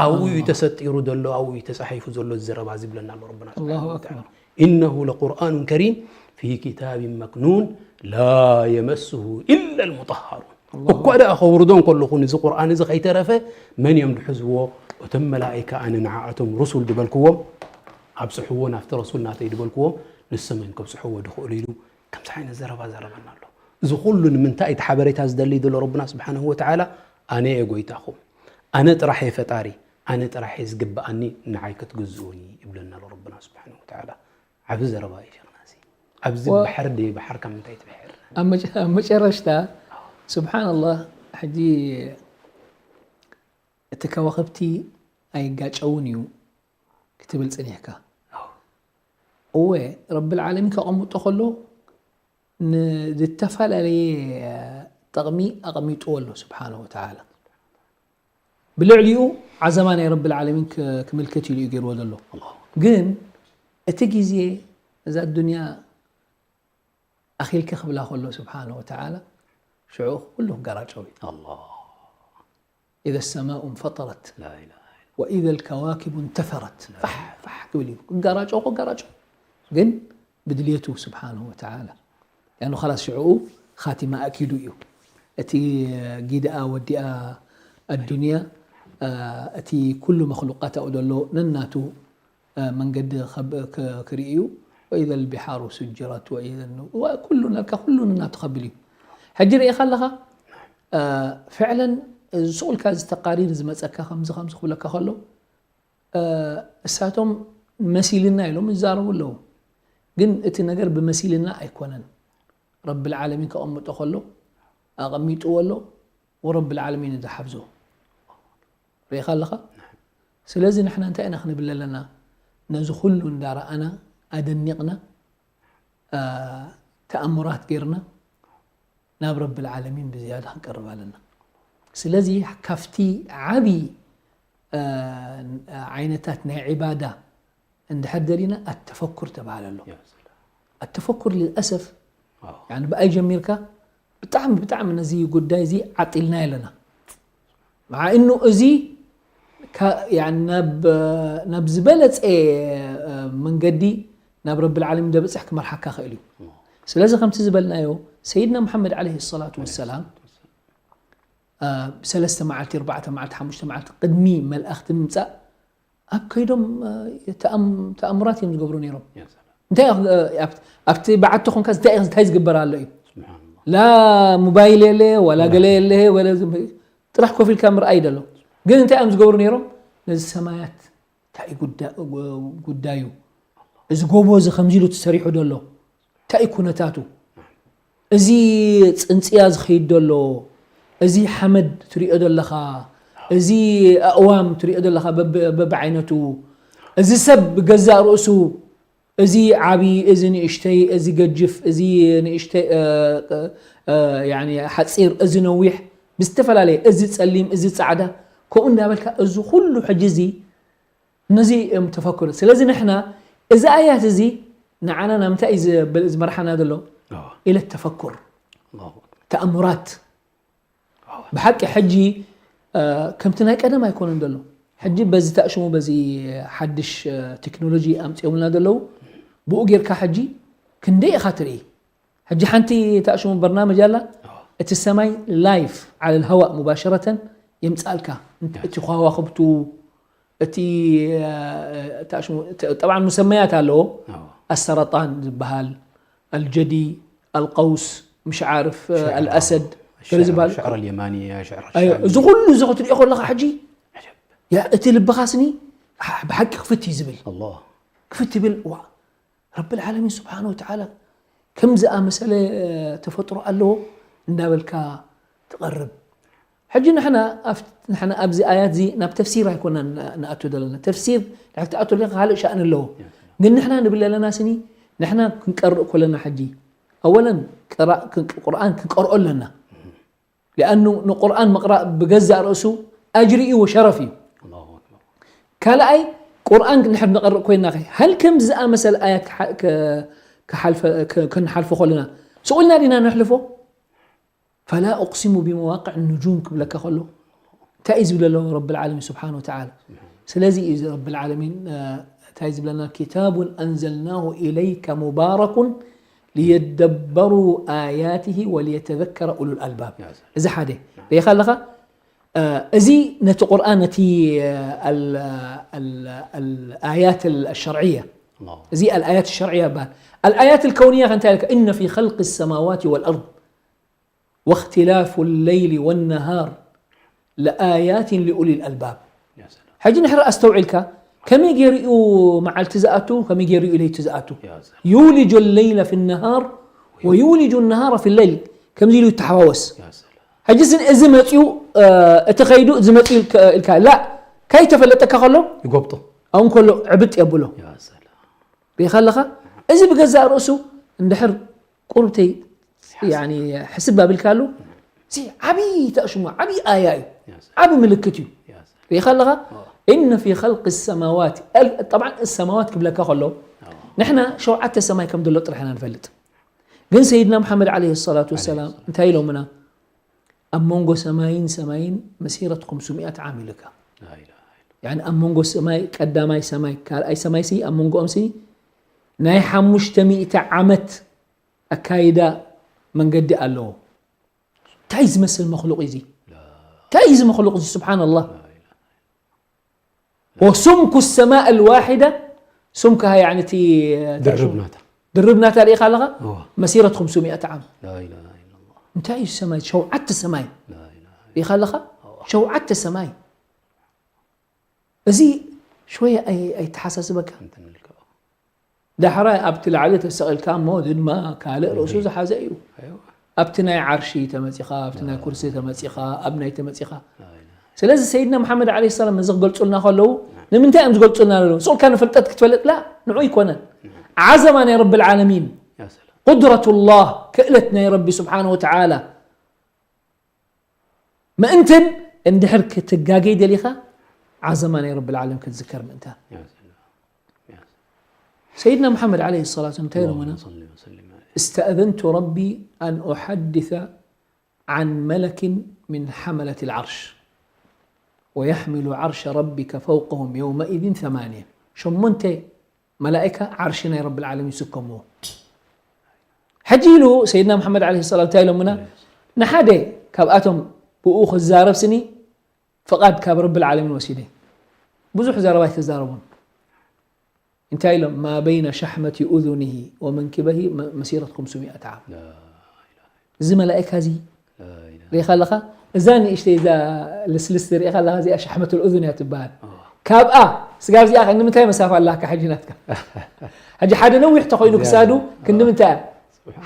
ኣብኡ እዩ ስብሓንላህ። ተሰጢሩ ዘሎ፣ ኣብኡ እዩ ተጻሒፉ ዘሎ ዘረባ ዝብለና ኣሎ ረብና ኣላሁ ስብሓንሁ ወተዓላ። ኣክበር። "ኢነሁ ለቁርኣኑን ከሪም ፊ ኪታቢን መክኑን ላ የመስሁ ኢላ ልሙጠሃሩን" ኣላሁ እኳ ደኣ ከውርዶ እንከለኹ ንዚ ቁርኣን እዚ ከይተረፈ መን እዮም ድሕዝዎ? እቶም መላኢካ ኣነ ንዓኣቶም ሩሱል ድበልክዎም ኣብጽሕዎ ናብቲ ረሱል ናተይ ድበልክዎም ንሶም እዮም ከብጽሕዎ ድኽእሉ ኢሉ ከምዚ ዓይነት ዘረባ ዘረበና ኣሎ። እዚ ኩሉ ንምንታይ እቲ ሓበሬታ ዝደሊ ዘሎ ረብና ስብሓንሁ ወተዓላ ኣነ እየ ጎይታኹም፣ ኣነ ጥራሕ እየ ፈጣሪ፣ ኣነ ጥራሕ እየ ዝግብኣኒ ንዓይ ክትግዝኡኒ ይብለና ኣሎ ረብና ስብሓንሁ ወተዓላ። ዓቢ ዘረባ እዩ ሸኽና እዚ። ኣብዚ ወ- ባሕሪ ድዩ ባሕር ካብ ምንታይ ትብሕር? ኣብ መጨ- ኣብ መጨረሽታ ስብሓንላህ ሕጂ እቲ ከዋኽብቲ ኣይጋጨውን እዩ ክትብል ጽኒሕካ። እወ፣ ረብል ዓለሚን ከቐምጦ ከሎ ንዝተፈላለየ ጠቕሚ ኣቐሚጥዎ ኣሎ ስብሓንሁ ወተዓላ። ብልዕሊኡ ዓዘማ ናይ ረብል ዓለሚን ክ- ክምልከት ኢሉ እዩ ገይርዎ ዘሎ። ግን እቲ ግዜ እዛ ኣዱንያ ኣኺልኪ ክብላ ከሎ ስብሓንሁ ወተዓላ ሽዑ ኩሉ ክጋራጨው እዩ። ኣላህ። ኢዘ ሰማኡ እንፈጠረት ላኢላሃ ኢላ ወኢዘ ልከዋኪቡ እንተፈረት ፋሕ ፋሕ ክብል እዩ። ክጋራጨው ክጋራጨው ግን ብድልየቱ ስብሓንሁ ወተዓላ ያኑ ኻላስ ሽዕኡ ኻቲማ ኣኪዱ እዩ። እቲ ጊድኣ ወዲኣ ኣዱንያ እቲ ኩሉ መክሉቃት ኣብኡ ዘሎ ነናቱ መንገዲ ክርኢ እዩ። ወኢዘ ልቢሓሩ ሱጅረት ወኢዘ ኩሉ ነልካ ኩሉ ነናቱ ከብል እዩ። ሕጂ ርኢኻ ኣለኻ ፍዕለን ዝስቁልካ ዝተቃሪር ዝመፀካ ከምዚ ከምዚ ክብለካ ከሎ እሳቶም መሲልና ኢሎም ይዛረቡ ኣለዉ። ግን እቲ ነገር ብመሲልና ኣይኮነን። ረብል ዓለሚን ከቐምጦ ከሎ ኣቐሚጥዎ ኣሎ። ወረብል ዓለሚን ዝሓፍዞ ርኢኻ ኣለኻ። ስለዚ ንሕና እንታይ ኢና ክንብል ኣለና? ነዚ ኩሉ እንዳረኣና ኣደኒቕና ተኣምራት ጌርና ናብ ረብል ዓለሚን ብዝያዳ ክንቀርብ ኣለና። ስለዚ ካብቲ ዓቢ ዓይነታት ናይ ዒባዳ እንድሕር ደሊና ኣተፈኩር ተባህለ ኣሎ። ኣተፈኩር ልልኣሰፍ ብኣይ ጀሚርካ ብጣዕሚ ብጣዕሚ ነዚ ጉዳይ እዚ ዓጢልና ኣለና። መዓ እኑ እዚ ናብ ዝበለፀ መንገዲ ናብ ረብል ዓለሚን ደብፅሕ ክመርሓካ ክእል እዩ። ስለዚ ከምቲ ዝበልናዮ ሰይድና ሙሓመድ ዓለይሂ ሰላቱ ወሰላም ብሰለስተ መዓልቲ ኣርባዕተ መዓልቲ ሓሙሽተ መዓልቲ ቅድሚ መልኣኽቲ ምምፃእ ኣብ ከይዶም ተኣምራት እዮም ዝገብሩ ነይሮም። እንታይ ኣብቲ በዓቲ ኮንካ እንታይ ዝግበር ኣሎ እዩ። ላ ሞባይል የለ ዋላ ገለ የለ ጥራሕ ኮፍ ኢልካ ምርኣይ ደሎ። ግን እንታይ እዮም ዝገብሩ ነይሮም? ነዚ ሰማያት እንታይ ጉዳዩ? እዚ ጎቦ እዚ ከምዚ ኢሉ ተሰሪሑ ደሎ እንታይ ኩነታቱ? እዚ ጽንጽያ ዝኸይድ ደሎ እዚ ሓመድ ትሪኦ ደለኻ፣ እዚ ኣእዋም ትሪኦ ደለኻ በብዓይነቱ፣ እዚ ሰብ ብገዛእ ርእሱ እዚ ዓቢ፣ እዚ ንእሽተይ፣ እዚ ገጅፍ፣ እዚ ንእሽተይ ሓጺር፣ እዚ ነዊሕ፣ ብዝተፈላለየ፣ እዚ ጸሊም፣ እዚ ጻዕዳ፣ ከምኡ እንዳበልካ እዚ ኩሉ ሕጂ እዚ ነዚ እዮም ተፈክሩ። ስለዚ ንሕና እዚ ኣያት እዚ ንዓና ናብ ምንታይ እዩ ዝብል- ዝመርሓና ዘሎ? ኢለ ተፈኩር፣ ተኣምራት። ብሓቂ ሕጂ ከምቲ ናይ ቀደም ኣይኮነን ዘሎ። ሕጂ በዚ ተኣሽሙ በዚ ሓድሽ ቴክኖሎጂ ኣምፅኦምልና ዘለዉ ብኡ ጌርካ ሕጂ ክንደይ ኢኻ ትርኢ? ሕጂ ሓንቲ ተኣሽሙ በርናመጅ ኣላ፣ እቲ ሰማይ ላይፍ ዓለል ሃዋእ ሙባሸረተን የምፃልካ። እቲ ከዋኽብቱ እቲ ጠብዓን ሙሰመያት ኣለዎ። ኣሰረጣን ዝበሃል፣ ኣልጀዲ፣ ኣልቀውስ፣ ምሽ ዓርፍ፣ ኣልኣሰድ ገለ ዝበሃል። እዚ ኩሉ እዚ ክትሪኦ ከለካ ሕጂ እቲ ልብኻስኒ ብሓቂ ክፍት እዩ ዝብል። ክፍት ይብል። ረብል ዓለሚን ስብሓነ ወተዓላ ከም ዝኣመሰለ ተፈጥሮ ኣለዎ እንዳበልካ ትቐርብ። ሕጂ ንሕና ኣብቲ ንሕና ኣብዚ ኣያት እዚ ናብ ተፍሲር ኣይኮናን ንኣቱ ዘለና። ተፍሲር ድሕር ትኣቱ ኣለኻ ካልእ ሻእኒ ኣለዎ። ግን ንሕና ንብል ኣለና ስኒ ንሕና ክንቀርእ ኮለና ሕጂ ኣወለን ቅራ- ክን- ቁርኣን ክንቀርኦ ኣለና። ሊኣኑ ንቁርኣን ምቕራእ ብገዛእ ርእሱ ኣጅሪ እዩ ወሸረፍ እዩ። ካልኣይ ቁርኣን ንድሕር ንቐርእ ኮይና ኸ ሃል ከምዚ ዝኣመሰለ ኣያት ክሓ- ከ- ክሓልፈ- ከ- ክንሓልፎ ከለና ስቕ ኢልና ዲና ነሕልፎ? ፈላ ኡቅሲሙ ቢመዋቅዕ ኑጁም ክብለካ ከሎ እንታይ እዩ ዝብል ኣሎ ረብል ዓለሚን ስብሓን ወተዓላ? ስለዚ እዩ ረብ ዓለሚን እንታይ ዝብለና? ኪታቡን ኣንዘልናሁ ኢለይከ ሙባረኩን ሊየደበሩ ኣያትህ ወሊየተዘከረ ኡሉል ኣልባብ። እዚ ሓደ ርኢኻ ኣለኻ። እዚ ነቲ ቁርኣን ነቲ ኣያት ሸርዕያ እዚ ኣልኣያት ሸርዕያ ይበሃል። ኣልኣያት ልከውንያ ከንታይ ኢልካ? እነ ፊ ኸልቅ ሰማዋት ወልኣርድ ወእኽትላፉ ለይሊ ወነሃር ለኣያትን ሊኡሊ ልኣልባብ። ሕጂ ንሕር ኣስተውዒልካ ከመይ ገይሩ እዩ መዓልቲ ዝኣቱ ከመይ ገይሩ እዩ ለይቲ ዝኣቱ? ዩልጁ ለይለ ፊ ነሃር ወዩልጁ ነሃረ ፊ ለይል ከምዚ ኢሉ ይተሓዋወስ። ሕጂ ስን እዚ መፅኡ እቲ ኸይዱ እዚ መፅኡ ኢልካ ላ ካይተፈለጠካ ከሎ ይጎብጦ። ኣው ከሎ ዕብጥ የብሎ። ርኢኻ ኣለኻ? እዚ ብገዛእ ርእሱ እንድሕር ቁርብተይ ሕስብ ኣቢልካሉ እዚ ዓብዪ ተእሽሞ ዓብዪ ኣያ እዩ። ዓብዪ ምልክት እዩ። ርኢኻ ኣለኻ? እነ ፊ ኸልቅ ሰማዋት ጠብዓ ሰማዋት ክብለካ ከሎ ንሕና ሸውዓተ ሰማይ ከም ዘሎ ጥራሕ ኢና ንፈልጥ። ግን ሰይድና ሙሓመድ ዓለይሂ ሰላቱ ወሰላም እንታይ ኢሎምና? ኣብ መንጎ ሰማይን ሰማይን መሲረት ኹምሱሚኣት ዓም ኢሉካ። ያኒ ኣብ መንጎ ሰማይ ቀዳማይ ሰማይ ካልኣይ ሰማይ ሲ ኣብ መንጎኦም ሲ ናይ ሓሙሽተ ሚእቲ ዓመት ኣካይዳ መንገዲ ኣለዎ። እንታይ ዝመስል መክሉቕ እዚ? እንታይ እዚ መክሉቕ እዚ? ስብሓን ኣላህ። ወሱምኩ ሰማእ ኣልዋሒዳ ሱምካ ያኒ እቲ ድርብ ናታ ድርብ ናታ ርኢኻ ኣለኻ እዋ። መሲረት ኹምሱሚኣት ዓም ላኢላሃ ኢለላህ እንታይ እዩ ሰማይ ሸውዓተ ሰማይ ላኢላሃ ርኢኻ ኣለኻ ሸውዓተ ሰማይ እዚ ሽወየ ኣይ- ኣይተሓሳስበካ እንትን ንልከኦ ዳሕራይ ኣብቲ ላዕሊ ተሰቒልካ እሞ ድማ ካልእ ርእሱ ዝሓዘ እዩ ኣይዋ ኣብቲ ናይ ዓርሺ ተመፂኻ ኣብቲ ናይ ኩርሲ ተመፂኻ ኣብ ናይ ተመፂኻ ላኢላሃ ስለዚ ሰይድና መሓመድ ዓለይሂ ሰላም ነዚ ክገልፁልና ከለዉ ንምንታይ እዮም ዝገልፁልና ዘለዉ? ስቕ ኢልካ ንፍልጠት ክትፈልጥ ላ ንዑ ኣይኮነን። ዓዘማ ናይ ረቢ ልዓለሚን ያ ሰላም ቁድረቱላህ ክእለት ናይ ረቢ ስብሓነ ወተዓላ ምእንትን እንድሕር ክትጋገይ ደሊኻ ዓዘማ ናይ ረቢ ልዓለሚን ክትዝከር ምእንታ። ያ ሰላም ያ ሰላም ሰይድና መሓመድ ዓለይሂ ሰላቱ እንታይ ኢሎምና? اللهم صل وسلم عليه استأذنت ربي أن أحدث عن ملك من حملة العرش ويحمل عرش ربك فوقهم يومئذ ثمانية ሸሞንተ መላእካ ዓርሺ ናይ ረቢ ልዓለሚን ይስከምዎ። ሕጂ ኢሉ ሰይድና መሓመድ ዓለይሂ ሰላም እንታይ ኢሎምና? ንሓደ ካብኣቶም ብኡ ክዛረብ ስኒ ፍቓድ ካብ ረቢ ልዓለሚን ወሲደ። ብዙሕ ዘረባ ኣይተዛረቡን። እንታይ ኢሎም? ما بين شحمة أذنه ومنكبيه مسيرة خمسمائة عام። እዚ መላእካ እዚ ርኢኻ ኣለኻ? እዛ ንእሽተይ እዛ ልስልስቲ ርኢኻ ኣለኻ? እዚኣ ሸሕመቱል ኡዙን እያ ትበሃል። ካብኣ ስጋብ እዚኣ ክንዲ ምንታይ መሳፋ ኣላካ ሕጂ ናትካ? ሕጂ ሓደ ነዊሕ ተኾይኑ ክሳዱ ክንዲ ምንታይ እያ?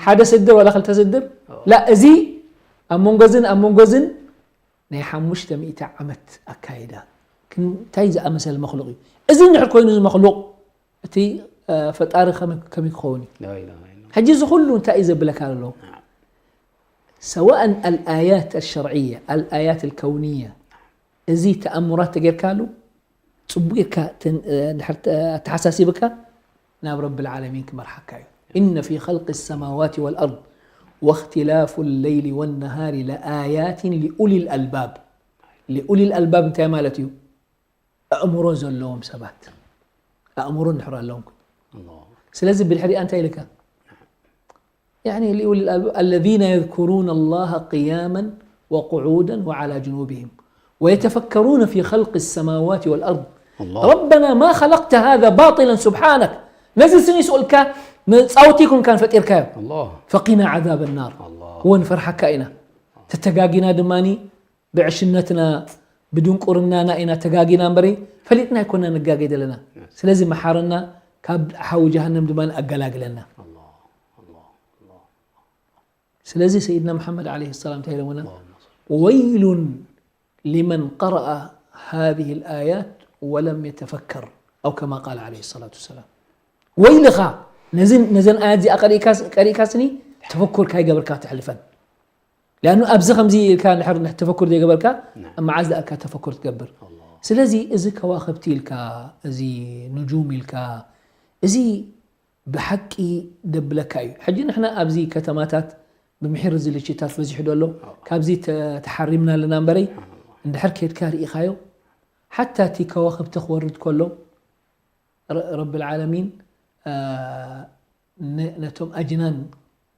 ሓደ ስድር ዋላ ክልተ ስድር? ላ እዚ ኣብ መንጎ እዝን ኣብ መንጎ እዝን ናይ ሓሙሽተ ሚእቲ ዓመት ኣካይዳ እንታይ ዝኣመሰለ መክሉቕ እዩ። እዚ እንድሕር ኮይኑ እዚ መክሉቕ እቲ ፈጣሪ ከመይ ክኸውን እዩ? ሕጂ እዚ ኩሉ እንታይ እዩ ዘብለካ ኣሎ? ሰዋእን ኣልኣያት ኣሸርዕያ ኣልኣያት ኣልከውንያ እዚ ተኣምራት ተጌርካሉ ፅቡቅ ጌርካ ኣተሓሳሲብካ ናብ ረቢ ልዓለሚን ክመርሓካ እዩ። إن في خلق السماوات والأرض واختلاف الليل والنهار لآيات لأولي الألباب لأولي الألباب እንታይ ማለት እዩ? ኣእምሮ ዘለዎም ሰባት ኣእምሮ እንድሕር ኣለዎም ስለዚ ብድሕሪኣ እንታይ ኢልካ يعني لأولي الألباب الذين يذكرون الله قياما وقعودا وعلى جنوبهم ويتفكرون في خلق السماوات والأرض الله. ربنا ما خلقت هذا باطلا سبحانك ነዚ ስኒ ስኡልካ መፃወቲ ይኩንካን ፈጢርካዮ الله فقنا عذاب النار الله እወ ንፈርሓካ ኢና ተተጋጊና ድማ ብዕሽነትና ብድንቁርናና ኢና ተጋጊና እምበሪ ፈሊጥና ኣይኮና ንጋገይ ዘለና ስለዚ መሓረና ካብ ሓዊ ጀሃነም ድማ ኣገላግለና الله الله ስለዚ ሰይድና መሓመድ ዓለይሂ ሰላም እንታይ ኢሎምና? ወይሉን ሊመን ቀረአ ሃዚህ ልኣያት ወለም የተፈከር፣ ኣው ከማ ቃል ዓለይሂ ሰላቱ ወሰላም። ወይልኻ ነዝን ነዘን ኣያት እዚኣ ቀሪእካ ቀሪእካ ስኒ ተፈኩር ካይገበርካ ተሕልፈን። ሊኣኑ ኣብዚ ከምዚ ኢልካ እንድሕር ተፈኩር ዘይገበርካ፣ ኣብ መዓዝ ደኣ ኢልካ ተፈኩር ትገብር? ስለዚ እዚ ከዋኽብቲ ኢልካ፣ እዚ ንጁም ኢልካ፣ እዚ ብሓቂ ደብለካ እዩ። ሕጂ ንሕና ኣብዚ ከተማታት ብምሒር እዚ ልችታት በዚሑ ዶ ኣሎ? ካብዚ ተ- ተሓሪምና ኣለና እምበረይ፣ እንድሕር ኬድካ ርኢኻዮ፣ ሓታ እቲ ከዋኽብቲ ክወርድ ከሎ፣ ረ- ረብል ዓለሚን፣ እ፣ ነ- ነቶም ኣጅናን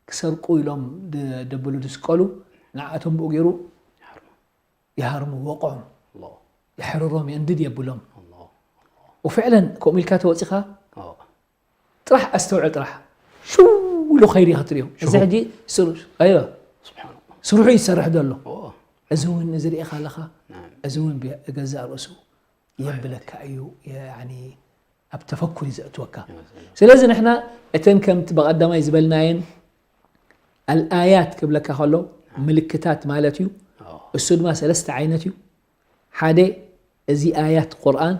ክሰርቁ ኢሎም ድ- ደብሉ ድስቀሉ፣ ንዓኣቶም ብኡ ገይሩ ይሃርሙ፣ ወቕዖም፣ የሕርሮም፣ የእንድድ የብሎም። ወፍዕለን ከምኡ ኢልካ ተወፂኻ፣ ጥራሕ ኣስተውዕል፣ ጥራሕ ሽው ኢሉ ከይዲ ክትሪኦ። እዚ ሕጂ ስሩ- ኣይዋ፣ ስርሑ ይሰርሕ ዘሎ። እዚ እውን እዚ ርኢኻ ኣለኻ። እዚ እውን ብገዛእ ርእሱ የብለካ እዩ፣ ያኒ ኣብ ተፈኩር እዩ ዘእትወካ። ስለዚ ንሕና እተን ከምቲ ብቐዳማይ ዝበልናየን ኣልኣያት ክብለካ ከሎ ምልክታት ማለት እዩ። እሱ ድማ ሰለስተ ዓይነት እዩ። ሓደ፣ እዚ ኣያት ቁርኣን፣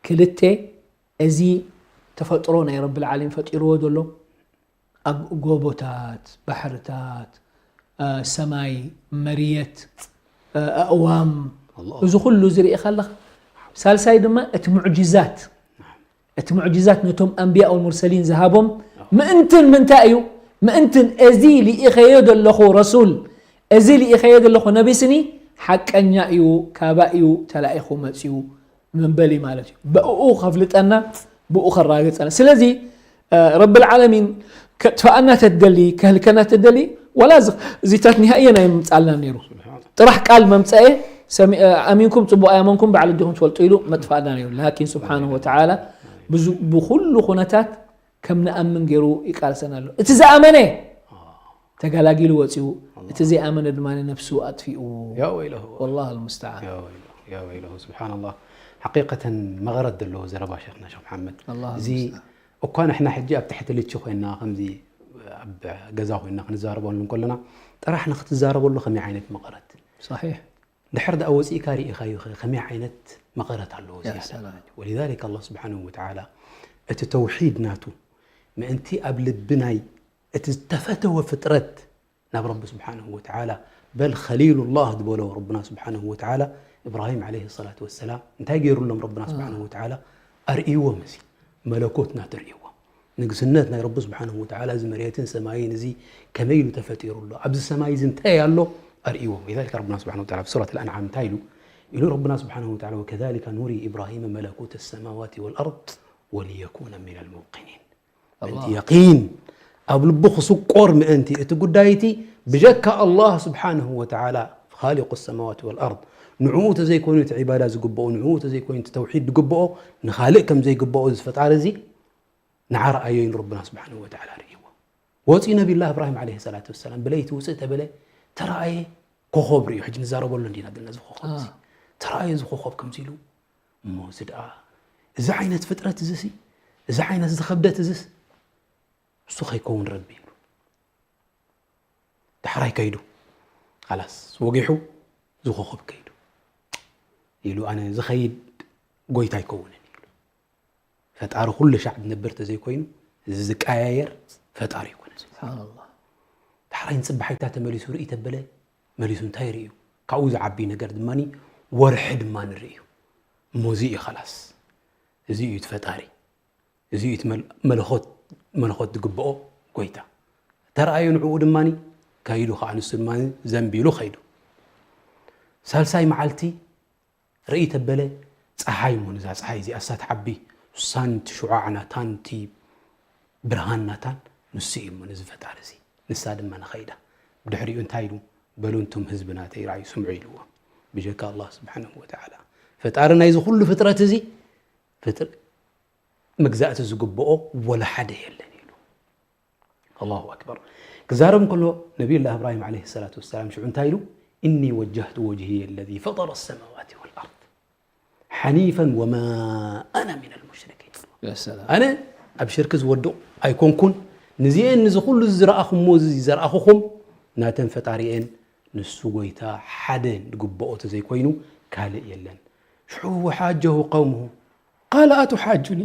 ክልተ፣ እዚ ተፈጥሮ ናይ ረብል ዓለሚን ፈጢርዎ ዘሎ ኣብ ጎቦታት፣ ባሕርታት፣ እ፣ ሰማይ፣ መርየት፣ እ፣ ኣእዋም፣ ኣላህ። እዚ ኩሉ ዝርኢኻ ኣለኻ። ሳልሳይ ድማ እቲ ሙዕጅዛት፣ እቲ ሙዕጅዛት ነቶም ኣንብያ ወልሙርሰሊን ዝሃቦም ምእንትን ምንታይ እዩ? ምእንትን እዚ ልኢኸዮ ዘለኹ ረሱል፣ እዚ ልኢኸዮ ዘለኹ ነቢ ስኒ ሓቀኛ እዩ፣ ካባእ እዩ ተላኢኹ መፅዩ፣ መንበሊ ማለት እዩ። ብኡ ከፍልጠና፣ ብኡ ከራግፀና። ስለዚ፣ እ፣ ረብል ዓለሚን ከጥፍኣና ተደሊ፣ ከህልከና ተደሊ፣ ዋላ እዚ- እዚታት ኒሃ እየን ኣይምምፃልና ነይሩ። ጥራሕ ቃል መምፀኤ፣ ሰሚ- እ፣ ኣሚንኩም ፅቡቕ ኣያመንኩም፣ ባዕሉ ዲኹም ትፈልጡ ኢሉ መጥፋእና ነይሩ። ላኪን ስብሓንሁ ወተዓላ ብዙ- ብኩሉ ኩነታት ከም ንኣምን ገይሩ ይቃልሰና ኣሎ። እቲ ዝኣመነ ተገላጊሉ ወፂኡ፣ እቲ ዘይኣመነ ድማ ነብሱ ኣጥፊኡ። ያ ወይለሁ። ወላሂ ኣልሙስተዓን። ያ ወይለሁ፣ ያ ወይለሁ። ስብሓንላህ። ሓቂቀተን መቐረት ዘለዎ ዘረባ ሸኽና ሸኽ መሓመድ። ኣላህ እዚ ኣልሙስተዓን። እኳ ንሕና ሕጂ ኣብ ትሕቲ ልቺ ኮይና፣ ከምዚ ኣብ ገዛ ኮይና ክንዛረበሉ እንከለና፣ ጥራሕ ንክትዛረበሉ ከመይ ዓይነት መቐረት? ሰሒሕ። ድሕር ደኣ ወፂእካ ርኢኻዮ ኸ ከመይ ዓይነት መቐረት ኣለዎ ያ ዝያዳ? ሰላም። ولذلك الله سبحانه وتعالى እቲ ተውሒድ ናቱ ምእንቲ ኣብ ልቢ ናይ እቲ ዝተፈተወ ፍጥረት ናብ ረቢ ስብሓንሁ ወተዓላ፣ በል ኸሊሉላህ ዝበሎ ረብና ስብሓንሁ ወተዓላ እብራሂም ዓለይሂ ሰላቱ ወሰላም እንታይ ገይሩሎም? ረብና ስብሓንሁ ወተዓላ ኣርእይዎም፣ እዚ መለኮት ናቱ ኣርእይዎም። ንግስነት ናይ ረቢ ስብሓንሁ ወተዓላ፣ እዚ መሬትን ሰማይን እዚ ከመይ ኢሉ ተፈጢሩ ኣሎ? ኣብዚ ሰማይ እዚ እንታይ ኣሎ? ኣርእይዎም። ولذلك ረብና ስብሓንሁ ወተዓላ ኣብ ሱረት ኣልኣንዓም እንታይ ኢሉ? ኢሉ ረብና ስብሓንሁ ወተዓላ፣ وكذلك نري إبراهيم ملكوت السماوات والأرض وليكون من الموقنين። ምእንቲ የቂን ኣብ ልቡ ክስቆር ምእንቲ፣ እቲ ጉዳይ እቲ ብጀካ ኣላህ ስብሓንሁ ወተዓላ ኻሊቁ ሰማዋት ወልኣርድ፣ ንዕኡ ተዘይኮይኑ እቲ ዒባዳ ዝግብኦ፣ ንዕኡ ተዘይኮይኑ እቲ ተውሒድ ዝግብኦ፣ ንኻልእ ከም ዘይግብኦ፣ እዚ ፈጣሪ እዚ ንዓ ረኣዮ ኢሉ ረብና ስብሓንሁ ወተዓላ ርእይዎ። ወፂኡ ነቢዩላህ እብራሂም ዓለይሂ ሰላቱ ወሰላም ብለይቲ ውፅእ ተበለ፣ ተረኣየ ኮኾብ ርእዩ። ሕጂ ንዛረበሉ እንዲና ዘለና እዚ ኮኾብ እዚ። አ። ተረኣየ እዚ ኮኾብ ከምዚ ኢሉ፣ እሞ እዚ ደኣ፣ እዚ ዓይነት ፍጥረት እዚሲ፣ እዚ ዓይነት እዚ ኸብደት እዚስ፣ እሱ ኸይከውን ረቢ ኢሉ። ዳሕራይ ከይዱ፣ ኻላስ ወጊሑ፣ እዚ ኮኾብ ከይዱ ኢሉ፣ ኣነ ዝኸይድ ጎይታ ኣይከውንን ኢሉ። ፈጣሪ ኩሉ ሻዕ ዝነብር ተዘይኮይኑ፣ እዚ ዝቀያየር ፈጣሪ ኣይኮነን። ስብሓንላህ። ዳሕራይ ንፅባሒታ ተመሊሱ ርኢ ተበለ፣ መሊሱ እንታይ ርእዩ? ካብኡ ዝዓቢ ነገር ድማ ወርሒ ድማ ንርእዩ። እሞ እዚ እዩ ኻላስ። እዚ እዩ እቲ ፈጣሪ። እዚ እዩ እቲ መል-፣ መለኾት፣ መለኾት ዝግብኦ ጎይታ። ተረኣዮ ንዕኡ ድማ ከይዱ ኸዓ ንሱ ድማ ዘንቢሉ ኸይዱ። ሳልሳይ መዓልቲ ርእይ ተበለ፣ ጸሓይ እሞ ነዛ ጸሓይ እዚኣ እሳ ትዓቢ፣ እሳን እቲ ሽዑዓን ናታን እቲ ብርሃን ናታን ንሱ እዩ እሞ ነዚ ፈጣሪ እዚ። ንሳ ድማ ንኸይዳ። ብድሕሪኡ እንታይ ኢሉ? በሉ እንቱም ህዝቢ ናተይ ረኣዩ ስምዑ ኢልዎም። ብጀካ ኣላህ ስብሓንሁ ወተዓላ። ፈጣሪ ናይዚ ኩሉ ፍጥረት እዚ፣ ፍጥር-፣ መግዛእቲ ዝግብኦ ወላ ሓደ የለን ኢሉ። ኣላሁ ኣክበር። ክዛረብ እንከሎ ነቢዩላህ እብራሂም ዓለይሂ ሰላቱ ወሰላም ሽዑ እንታይ ኢሉ? "ኢኒ ወጀህቱ ወጅህየ ለዚ ፈጠረ ሰማዋቲ ወልኣርድ ሓኒፈን ወማ ኣነ ሚነል ሙሽሪኪን" ኢሉ። ያ ሰላም። ኣነ ኣብ ሽርኪ ዝወድቕ ኣይኮንኩን፣ ንዚኤን ንዚ ኩሉ ዝረኣኹሞ እዚ ዘርኣኹኹም ናተን ፈጣሪኤን ንሱ ጎይታ ሓደ ዝግብኦ ተዘይኮይኑ ካልእ የለን። ሽዑ ወሓጀሁ ቀውሙሁ ቃለ ኣቱሓጁኒ፣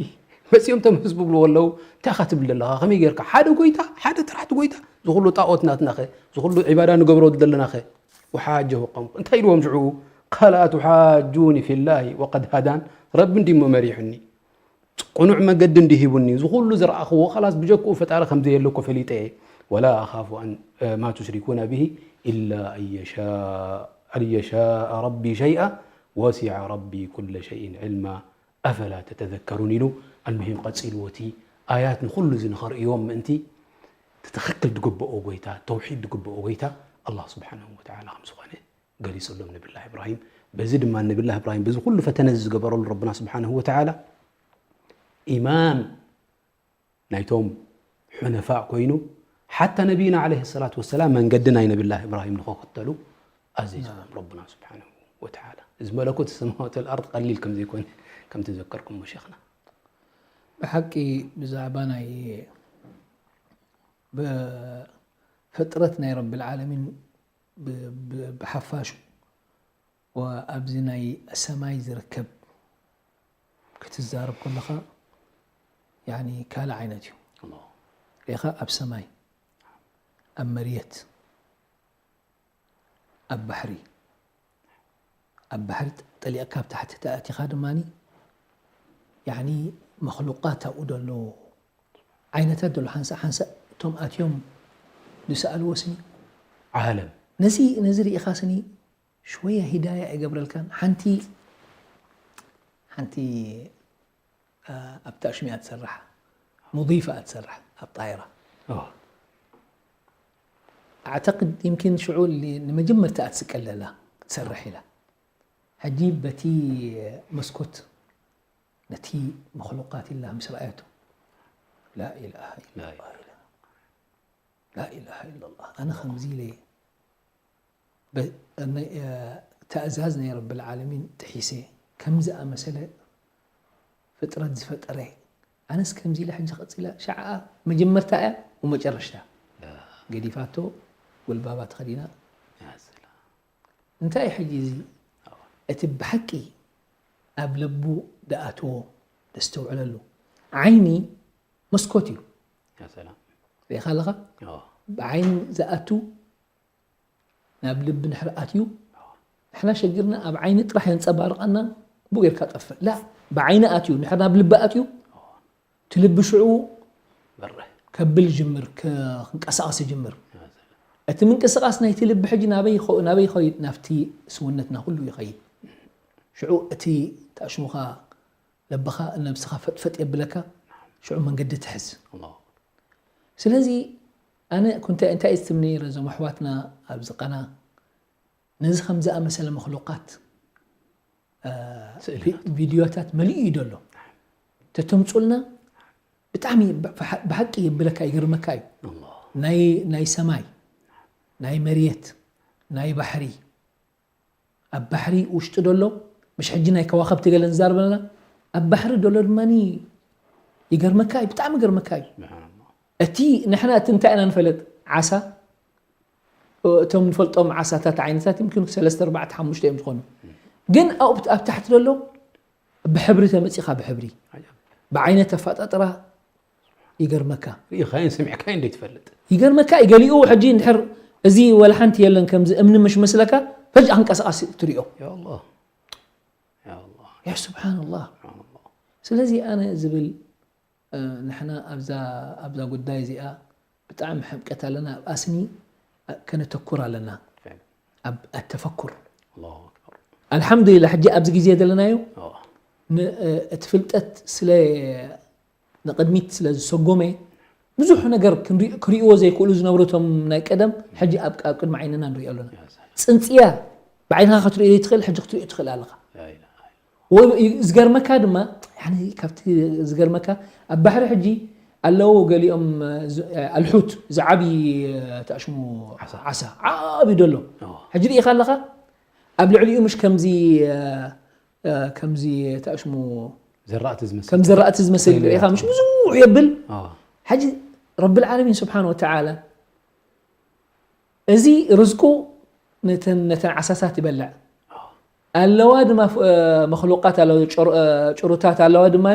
መጺኦም እቶም ህዝቢ ብልዎ ኣለዉ፣ እንታይ ኢኻ ትብል ዘለኻ? ከመይ ጌርካ ሓደ ጎይታ፣ ሓደ ጥራሕ እቲ ጎይታ፣ ዝኹሉ ጣኦት ናትናኸ፣ ዝኹሉ ዒባዳ ንገብሮ ዘለናኸ? ወሓጀሁ ቀውሙሁ እንታይ ኢልዎም ሽዑ? ቃለ ኣቱሓጁኒ ፊላሂ ወቀድ ሃዳን፣ ረቢ እንዲሞ መሪሑኒ። ቅኑዕ መገዲ እንዲ ሂቡኒ፣ እዚ ኩሉ ዝረኣኽዎ፣ ኸላስ ብጀክኡ ፈጣሪ ከም ዘየለ እኮ ፈሊጠ እየ። ወላ ኣኻፉ ኣን፣ ማ ቱሽሪኩነ ብሂ ኢላ ኣን የሻ-፣ ኣን የሻእ ረቢ ሸይኣ ወሲዐ ረቢ ኩለ ሸይን ዕልማ ኣፈላ ተተዘከሩን ኢሉ፣ ኣልሙሂም ቀጺልዎ እቲ ኣያት ንኹሉ እዚ ንኸርእዮም ምእንቲ እቲ ትኽክል ዝግብኦ ጎይታ፣ ተውሒድ ዝግብኦ ጎይታ ኣላህ ስብሓነሁ ወተዓላ ከም ዝኾነ ገሊጹሎም ነብላህ ኢብራሂም። በዚ ድማ ነብላህ ኢብራሂም በዚ ኩሉ ፈተነ እዚ ዝገበረሉ ረብና ስብሓነሁ ወተዓላ ኢማም ናይቶም ሑነፋእ ኮይኑ፣ ሓታ ነቢይና ዓለይሂ ሰላቱ ወሰላም መንገዲ ናይ ነብላህ ኢብራሂም ንኸኽተሉ ኣዚዝዎም ረብና ስብሓነሁ ወተዓላ። እዚ መለኮት ሰማዋት ወልኣርድ ቀሊል ከም ዘይኮነ ከም ተዘከርኩሞ ሸይኽና። ብሓቂ ብዛዕባ ናይ ብ-፣ ፍጥረት ናይ ረብል ዓለሚን ብ-፣ ብ-፣ ብሓፋሹ ወኣብዚ ናይ ሰማይ ዝርከብ ክትዛረብ ከለኻ፣ ያኒ ካልእ ዓይነት እዩ። ሪኻ ኣብ ሰማይ፣ ኣብ መርየት፣ ኣብ ባሕሪ፣ ኣብ ባሕሪ ጠሊቕካ ኣብ ታሕቲ ተኣቲኻ ድማ፣ ያኒ መኽሉቃት ኣብኡ ዘሎ ዓይነታት ዘሎ ሓንሳእ ሓንሳእ እቶም ኣትዮም ዝሰኣልዎ ስኒ ዓለም። ነዚ፣ ነዚ ርኢኻ ስኒ ሽወያ ሂዳያ ኣይገብረልካን። ሓንቲ፣ ሓንቲ፣ ኣ፣ ኣብታ ሽሚያ ትሰርሕ፣ ሙዲፋ ትሰርሕ ኣብ ጣይራ። ኦ። ኣዕተቅድ ይምኪን ሽዑ ል-፣ ንመጀመርታ እያ ትስቀል ዘላ ክትሰርሕ ኢላ። ሕጂ በቲ መስኮት ነቲ መኽሉቃት ኢላ ምስ ረኣየቶ፣ ላኢላሃ ኢላላህ ኢላ። ላኢላሃ ኢላላህ። ኣነ ከምዚ ኢለ ብ-፣ ነ-፣ እ፣ ትእዛዝ ናይ ረብል ዓለሚን ጥሒሰ፣ ከምዚ ኣመሰለ ፍጥረት ዝፈጠረ፣ ኣነስ ከምዚ ኢለ ሕጂ ቀጺላ፣ ሸዓ መጀመርታ እያ ወመጨረሽታ። ገዲፋቶ፣ ጉልባባ ተኸዲና። ያ ሰላም። እንታይ እዩ ሕጂ እዚ? እቲ ብሓቂ ኣብ ልቡ ደኣትዎ ደስተውዕለሉ። ዓይኒ መስኮት እዩ። ያ ሰላም። ሪኢኻ ኣለኻ? ኣዎ። ብዓይኒ ዝኣቱ ናብ ልቢ እንድሕር ኣትዩ፣ ንሕና ሸግርና ኣብ ዓይኒ ጥራሕ የንጸባርቐና፣ ብኡ ጌርካ ጠፍእ። ላ፣ ብዓይኒ ኣትዩ፣ እንድሕር ናብ ልቢ ኣትዩ፣ እቲ ልቢ ሽዑ በርህ። ከብል ይጅምር፣ ከ-፣ ክንቀሳቐስ ይጅምር። ያ ሰላም። እቲ ምንቅስቓስ ናይቲ ልቢ ሕጂ ናበይ ይኸ-፣ ናበይ ይኸይድ? ናብቲ ስውነትና ኩሉ ይኸይድ። ሽዑ እቲ ታሽሙኻ ለብኻ ነብስኻ ፈጥፈጥ የብለካ፣ ሽዑ መንገዲ ትሕዝ። ኣላሁ ኣክበር። ስለዚ ኣነ ኩንተ እንታይ እዩ ዝትምኒ ነይረ፣ እዞም ኣሕዋትና ኣብዚ ቃና ነዚ ከም ዝኣመሰለ መኽሉቃት፣ እ፣ ስእልታት። ቪ-፣ ቪድዮታት መሊኡ እዩ ዘሎ። ተተምጹልና ብጣዕሚ ብሓ-፣ ብሓቂ የብለካ፣ ይገርመካ እዩ። ኣላሁ። ናይ፣ ናይ ሰማይ፣ ናይ መሬት፣ ናይ ባሕሪ፣ ኣብ ባሕሪ ውሽጢ ደሎ፣ ምሽ ሕጂ ናይ ከዋኸብቲ ገለ ንዛረብ ኣለና፣ ኣብ ባሕሪ ደሎ ድማ ይገርመካ እዩ፣ ብጣዕሚ ይገርመካ እዩ። ስብሓንላህ። እቲ ንሕና እቲ እንታይ ኢና ንፈልጥ? ዓሳ፣ እቶም ንፈልጦም ዓሳታት ዓይነታት ይምኪን ሰለስተ፣ ኣርባዕተ፣ ሓሙሽተ እዮም ዝኾኑ። ግን ኣብኡ ኣብ ታሕቲ ደሎ ብሕብሪ ተመጺኻ፣ ብሕብሪ፣ ዓጀብ። ብዓይነት ኣፈጣጥራ ይገርመካ። ርኢኻዮን ሰሚዕካዮን ዘይትፈልጥ። ይገርመካ እዩ። ገሊኡ ሕጂ እንድሕር እዚ ወላ ሓንቲ የለን ከምዚ እምኒ ምሽ መስለካ፣ ፈጅኣ ክንቀሳቐስ ትሪኦ። ያ ኣላህ። ያ ኣላህ። ያ ስብሓንላህ። ስብሓንላህ። ስለዚ ኣነ ዝብል፣ እ፣ ንሕና ኣብዛ፣ ኣብዛ ጉዳይ እዚኣ ብጣዕሚ ሕምቀት ኣለና። ኣብ ኣስኒ ከነተኩር ኣለና። ፍዕል። ኣብ ኣተፈኩር። ኣላሁ ኣክበር። ኣልሓምዱሊላህ፣ ሕጂ ኣብዚ ግዜ ዘለናዮ ኣዋ። ን-፣ እ፣ እቲ ፍልጠት ስለ ንቕድሚት ስለ ዝሰጎመ፣ ብዙሕ ነገር ክንሪ-፣ ክርእይዎ ዘይክእሉ ዝነብሩ እቶም ናይ ቀደም፣ ሕጂ ኣብ፣ ኣብ ቅድሚ ዓይንና ንሪኦ ኣለና። ያ ሰላም። ጽንጽያ ብዓይንኻ ክትርእዮ ዘይትኽእል፣ ሕጂ ክትርእዮ ትኽእል ኣለኻ። ላ ኢላሃ ኢላላህ። ወ-፣ ዝገርመካ ድማ፣ ያኒ፣ ካብቲ ዝገርመካ፣ ኣብ ባሕሪ ሕጂ ኣለዉ ገሊኦም፣ ዝ-፣ ኣልሑት፣ ዝዓቢ፣ ተኣሽሙ ዓሳ። ዓሳ፣ ዓቢ ደሎ። ኣዎ። ሕጂ ርኢኻ ኣለኻ? ኣብ ልዕሊኡ ምሽ ከምዚ፣ እ፣ ከምዚ ተኣሽሙ ዘራእቲ ዝመስል። ከም ዘራእቲ ዝመስል ተኽሊ ርኢኻ፣ ኣትዩ። ምሽ ብዙሕ የብል። ኣዎ። ሕጂ ረብል ዓለሚን ስብሓን ወተዓላ እዚ ርዝቁ ነተን ነተን ዓሳሳት ይበልዕ ኣለዋ ድማ። መክሉቃት ኣለዋ፣ ጭሩታት ኣለዋ ድማ።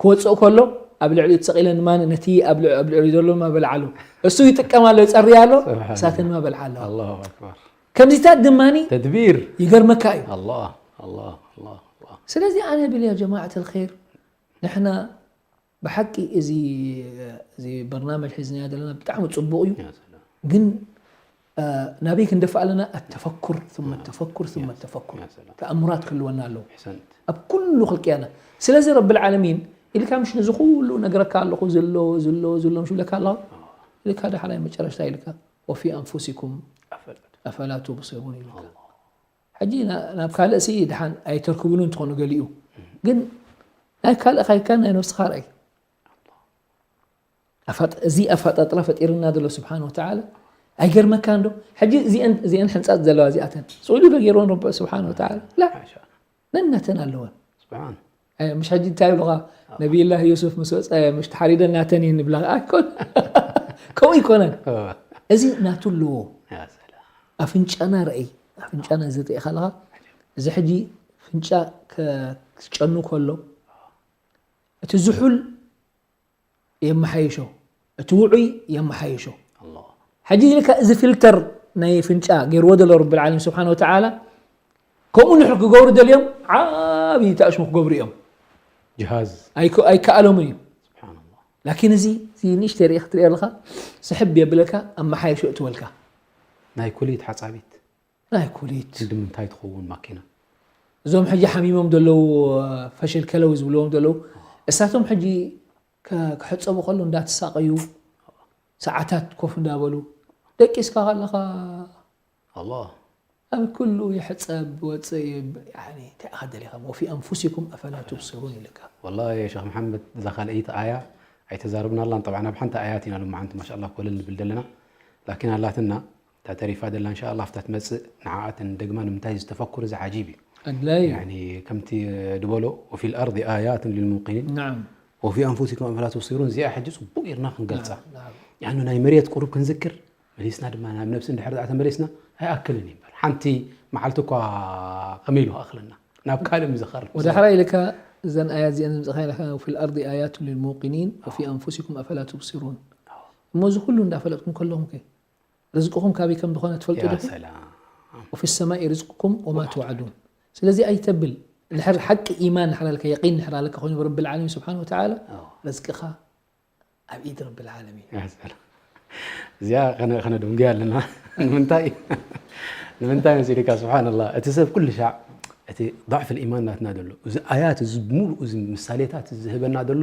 ክወፅእ ከሎ ኣብ ልዕሊኡ ተሰቂለን ድማ ነቲ ኣብ ልዕሊኡ ዘሎ ድማ በልዓሉ። እሱ ይጥቀም ኣሎ፣ ይፀሪ ኣሎ፣ እሳተን ድማ በልዓ ኣለዋ። ከምዚታት ድማ ተድቢር ይገርመካ እዩ። ስለዚ ኣነ ብል ያ ጀማዓት ልር ንሕና ብሓቂ እዚ እዚ በርናመጅ ሒዝናዮ ዘለና ብጣዕሚ ፅቡቕ እዩ። ግን ናበይ ክንደፍእ ኣለና? ኣተፈኩር ثم ተፈኩር ثم ተፈኩር። ተኣምራት ክህልወና ኣለዎ ኣብ ኩሉ ክልቅያና። ስለዚ ረብል ዓለሚን ኢልካ ምሽ ነዚ ኩሉ ነግረካ ኣለኹ ዝሎ ዝሎ ዝሎ ምሽ ብለካ ኣለኹ ኢልካ ዳሕራይ መጨረሽታ ኢልካ ወፊ ኣንፉሲኩም ኣፈላ ቱብሲሩን ኢልካ። ሕጂ ናብ ካልእ ሲ ድሓን ኣይተርክብሉን ትኾኑ ገሊኡ ግን ናይ ካልእ ካይካ ናይ ነብስኻ ርኣይ። እዚ ኣፈጣጥራ ፈጢርና ዘሎ ስብሓን ወተዓላ ኣይገርመካን ዶ? ሕጂ እዚአን ሕንፃፅ ዘለዋ እዚኣተን ስኢሉ ዶ ገይርወን ረቢ ስብሓን ወተዓላ? ላ ነነተን ኣለወን። ምሽ ሕጂ እንታይ ይብሉኻ? ነቢይላህ ዩሱፍ ምስ ወፀ ምሽ ተሓሪደን ናተን እየን ንብላ። ከምኡ ይኮነን። እዚ ናቱ ኣለዎ። ኣፍንጫና ርኣይ። ኣፍንጫና ዝርኢ ከለኻ እዚ ሕጂ ፍንጫ ክጨኑ ከሎ እቲ ዝሑል የመሓይሾ፣ እቲ ውዑይ የመሓይሾ። ሕጂ ኢልካ እዚ ፊልተር ናይ ፍንጫ ገይርዎ ዘሎ ረብል ዓለሚን ስብሓን ወተዓላ ከምኡ ንሕር ክገብሩ ደልዮም ዓብዪ ተኣሽሙ ክገብሩ እዮም። ጅሃዝ ኣይከኣሎምን እዩ። ላኪን እዚ ንእሽተይ ርኢ ክትርኢ ኣለካ ስሕብ የብለካ ኣመሓይሾ እትወልካ ናይ ኩሊት ሓፃቢት ናይ ኩሊት ድምንታይ ትኸውን ማኪና እዞም ሕጂ ሓሚሞም ዘለዉ ፈሽል ከለው ዝብልዎም ዘለዉ እሳቶም ሕጂ ክሕፀቡ ከሉ እንዳተሳቀዩ ሰዓታት ኮፍ እንዳበሉ ደቂስካ ከለካ ኣላህ ኣብ ኩሉ ይሕፀብ ወፅእ እንታይ ኢኻ ደሊኻ ወፊ ኣንፉሲኩም ኣፈላ ትብስሩን ኢልካ ወላሂ ሸኽ መሓመድ እዛ ካልኣይቲ ኣያ ኣይተዛረብናላን ጠብዓ ናብ ሓንቲ ኣያት ኢና ሎማዓንቲ ማሻላ ኮለል ንብል ዘለና ላኪን ኣላትና እታ ተሪፋ ደላ እንሻ ኣላ ኣብታ ትመፅእ ንዓኣተን ደግማ ንምንታይ ዝተፈኩር እዚ ዓጂብ እዩ ኣድላይ እዩ ከምቲ ድበሎ ወፊ ልኣርض ኣያትን ልልሙቂኒን ናም ወፊ ኣንፉሲኩም ኣፈላ ትብሲሩን እዚኣ ሕጂ ፅቡቅ ኢርና ክንገልፃ ናም ያኑ ናይ መሬት ቁሩብ ክንዝክር መሊስና ድማ ናብ ነብሲ እንድሕር ደኣ ተመሊስና ኣይኣክልን እዩ እምበር ሓንቲ መዓልቲ እኳ ከመይ ኢሉ ክኣኽለና ናብ ካልእ ምዝኸር ወደ ሕራ ኢልካ እዘን ኣያት እዚአን ዝምፅእካ ኢልካ في الأرض آيات للموقنين وفي أنفسكم أفلا تبصرون እሞ እዚ ኩሉ እንዳፈለጥኩም ከለኹም ከ ርዝቅኹም ካበይ ከም ዝኾነ ትፈልጡ ያ ዲኹም ሰላም وفي السماء رزقكم وما توعدون ስለዚ ኣይተብል ድሕር ሓቂ ኢማን ድሕር ኣለካ የቂን ድሕር ኣለካ ኮይኑ ብረቢ ልዓለሚን ስብሓን ወተዓላ ኣዎ። ርዝቅኻ ኣብ ኢድ ረቢ ልዓለሚን ያ ሰላም እዚኣ ከነ- ከነድንጉያ ኣለና ንምንታይ ንምንታይ መሲልካ ስብሓንላ እቲ ሰብ ኩሉ ሻዕ እቲ ضعف الإيمان ናትና ዘሎ እዚ ኣያት እዚ ብምሉእ እዚ ምሳሌታት እዚ ዝህበና ዘሎ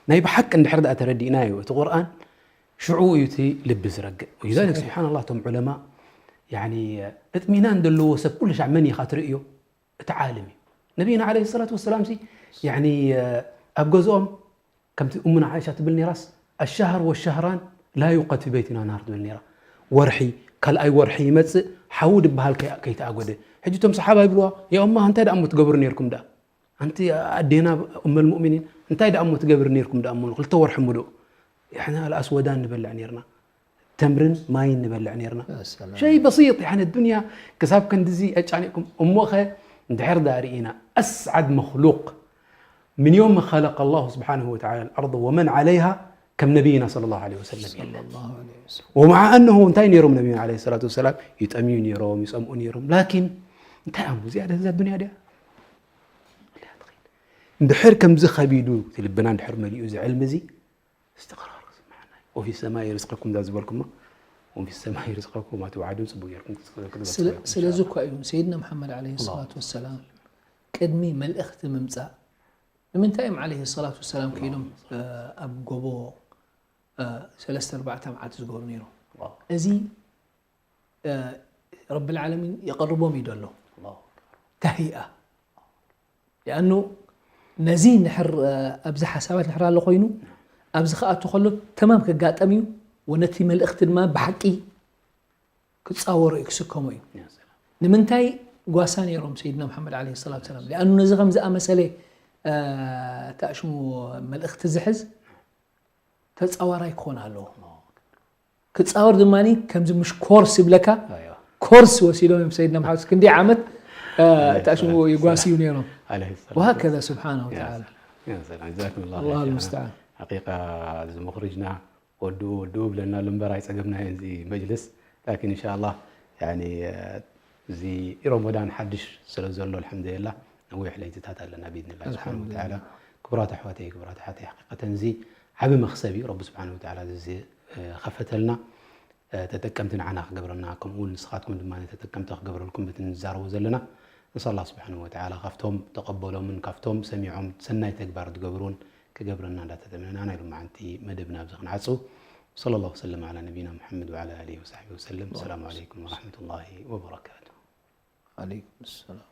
ናይ ብሓቂ እንድሕር ደኣ ተረዲእናዮ እቲ ቁርኣን ሽዑ እዩ እቲ ልቢ ዝረግእ ወሊዛሊክ ስብሓንላ እቶም ዑለማ ያኒ እጥሚናን ዘለዎ ሰብ ኩሉ ሻዕ መን ኢኻ ትርእዮ እቲ ዓለም እዩ ነቢይና ዓለይሂ ሰላቱ ወሰላም ሲ ያኒ ኣብ ገዝኦም ከምቲ እሙና ዓኢሻ ትብል ነይራስ ኣሻሃር ወሻህራን ላ ዩቀት ፊ በይቲና ናር ትብል ነይራ ወርሒ ካልኣይ ወርሒ ይመፅእ ሓዊ ድበሃል ከይ- ከይተኣጎደ ሕጂ እቶም ሰሓባ ይብልዋ ያ እማ እንታይ ደኣ እሞ ትገብሩ ነይርኩም ደኣ ኣንቲ ኣዴና እመል ሙእሚኒን እንታይ ደኣ እሞ ትገብር ነይርኩም ደኣ እሞ ክልተ ወርሒ ሙሉእ ያኒ ኣልኣስወዳን ንበልዕ ነይርና ተምርን ማይን ንበልዕ ነይርና ሰላም። ሸይ በሲጥ ያኒ ዱንያ ክሳብ ከንድዚ ኣጫኒቕኩም እሞኸ እንድሕር ዳ ርኢና ኣስዓድ መክሉቅ من يوم خلق الله سبحانه وتعالى الأرض ومن عليها ከም ነቢይና صلى الله عليه وسلم የለን ሰለላሁ ዐለይሂ ወሰለም። ومع أنه እንታይ ነይሮም ነቢይና عليه الصلاة والسلام ይጠምዩ ነይሮም ይፀምኡ ነይሮም ላኪን እንታይ ኣሙ እዚኣ ደዛ ዱንያ ድያ እንድሕር ከምዚ ከቢዱ እቲ ልብና እንድሕር መሊኡ እዚ ዕልሚ እዚ استقرار ክስምዓና እዩ። وفي السماء رزقكم እዛ ዝበልኩማ وفي السماء رزقكم وما توعدون ፅቡቅ ጌርኩም ክትገብሩ ስለ- ስለዚ እኳ እዩ ሰይድና መሓመድ ዓለይሂ ሰላቱ ወሰላም ቅድሚ መልእኽቲ ምምፃእ ንምንታይ እዮም ዓለይሂ ሰላቱ ወሰላም ከይዶም እ፣ ኣብ ጎቦ እ፣ ሰለስተ ኣርባዕተ መዓልቲ ዝገብሩ ነይሮም እዚ እ፣ ረቢ ልዓለሚን የቐርቦም እዩ ዘሎ ተህይኣ ሊኣኑ ነዚ ንሕር ኣብዚ ሓሳባት ንሕር ኣሎ ኮይኑ ኣብዚ ክኣቱ ከሎ ተማም ክጋጠም እዩ ወነቲ መልእኽቲ ድማ ብሓቂ ክፃወሮ እዩ ክስከሞ እዩ ንምንታይ ጓሳ ነይሮም ሰይድና መሓመድ ለ ሰላት ሰላም ሊኣኑ ነዚ ከም ዝኣመሰለ ተእሽሙ መልእኽቲ ዝሕዝ ተፃዋራይ ክኾን ኣለዎ ክጻወር ድማ ከምዚ ምሽ ኮርስ ይብለካ ኮርስ ወሲዶም እዮም ሰይድና መሓመድ ክንደይ ዓመት ተሽሙ ይጓስዩ ነይሮም። وهكذا سبحانه وتعالى. الله المستعان. ሓቂቃ እዚ ሙኽሪጅና ወድኡ ወድኡ ብለና ኣሎ እምበር ኣይፀገብናዮን እዚ መጅልስ። ላኪን እንሻላ እዚ ኢሮሞዳን ሓድሽ ስለ ዘሎ ኣልሓምዱሊላ ነዊሕ ለይትታት ኣለና ብኢድንላ ስብሓን ወተዓላ። ክቡራት ኣሕዋተይ ክቡራት ኣሓተይ ሓቂቀተን እዚ ዓቢ መክሰብ እዩ ረቢ ስብሓን ወተዓላ ዝኸፈተልና ተጠቀምቲ ንዓና ክገብረና ከምኡ እውን ንስኻትኩም ድማ ተጠቀምቲ ክገብረልኩም በቲ ንዛረቦ ዘለና ነስኣል ኣላህ ስብሓን ወተዓላ ካብቶም ተቐበሎምን ካብቶም ሰሚዖም ሰናይ ተግባር ዝገብሩን ክገብረና እንዳተጠመና ናይ ሎማዓንቲ መደብና ኣብዚ ክንዓጽው። صلى الله وسلم على نبينا محمد وعلى آله وصحبه وسلم. السلام عليكم ورحمة الله وبركاته. عليكم السلام.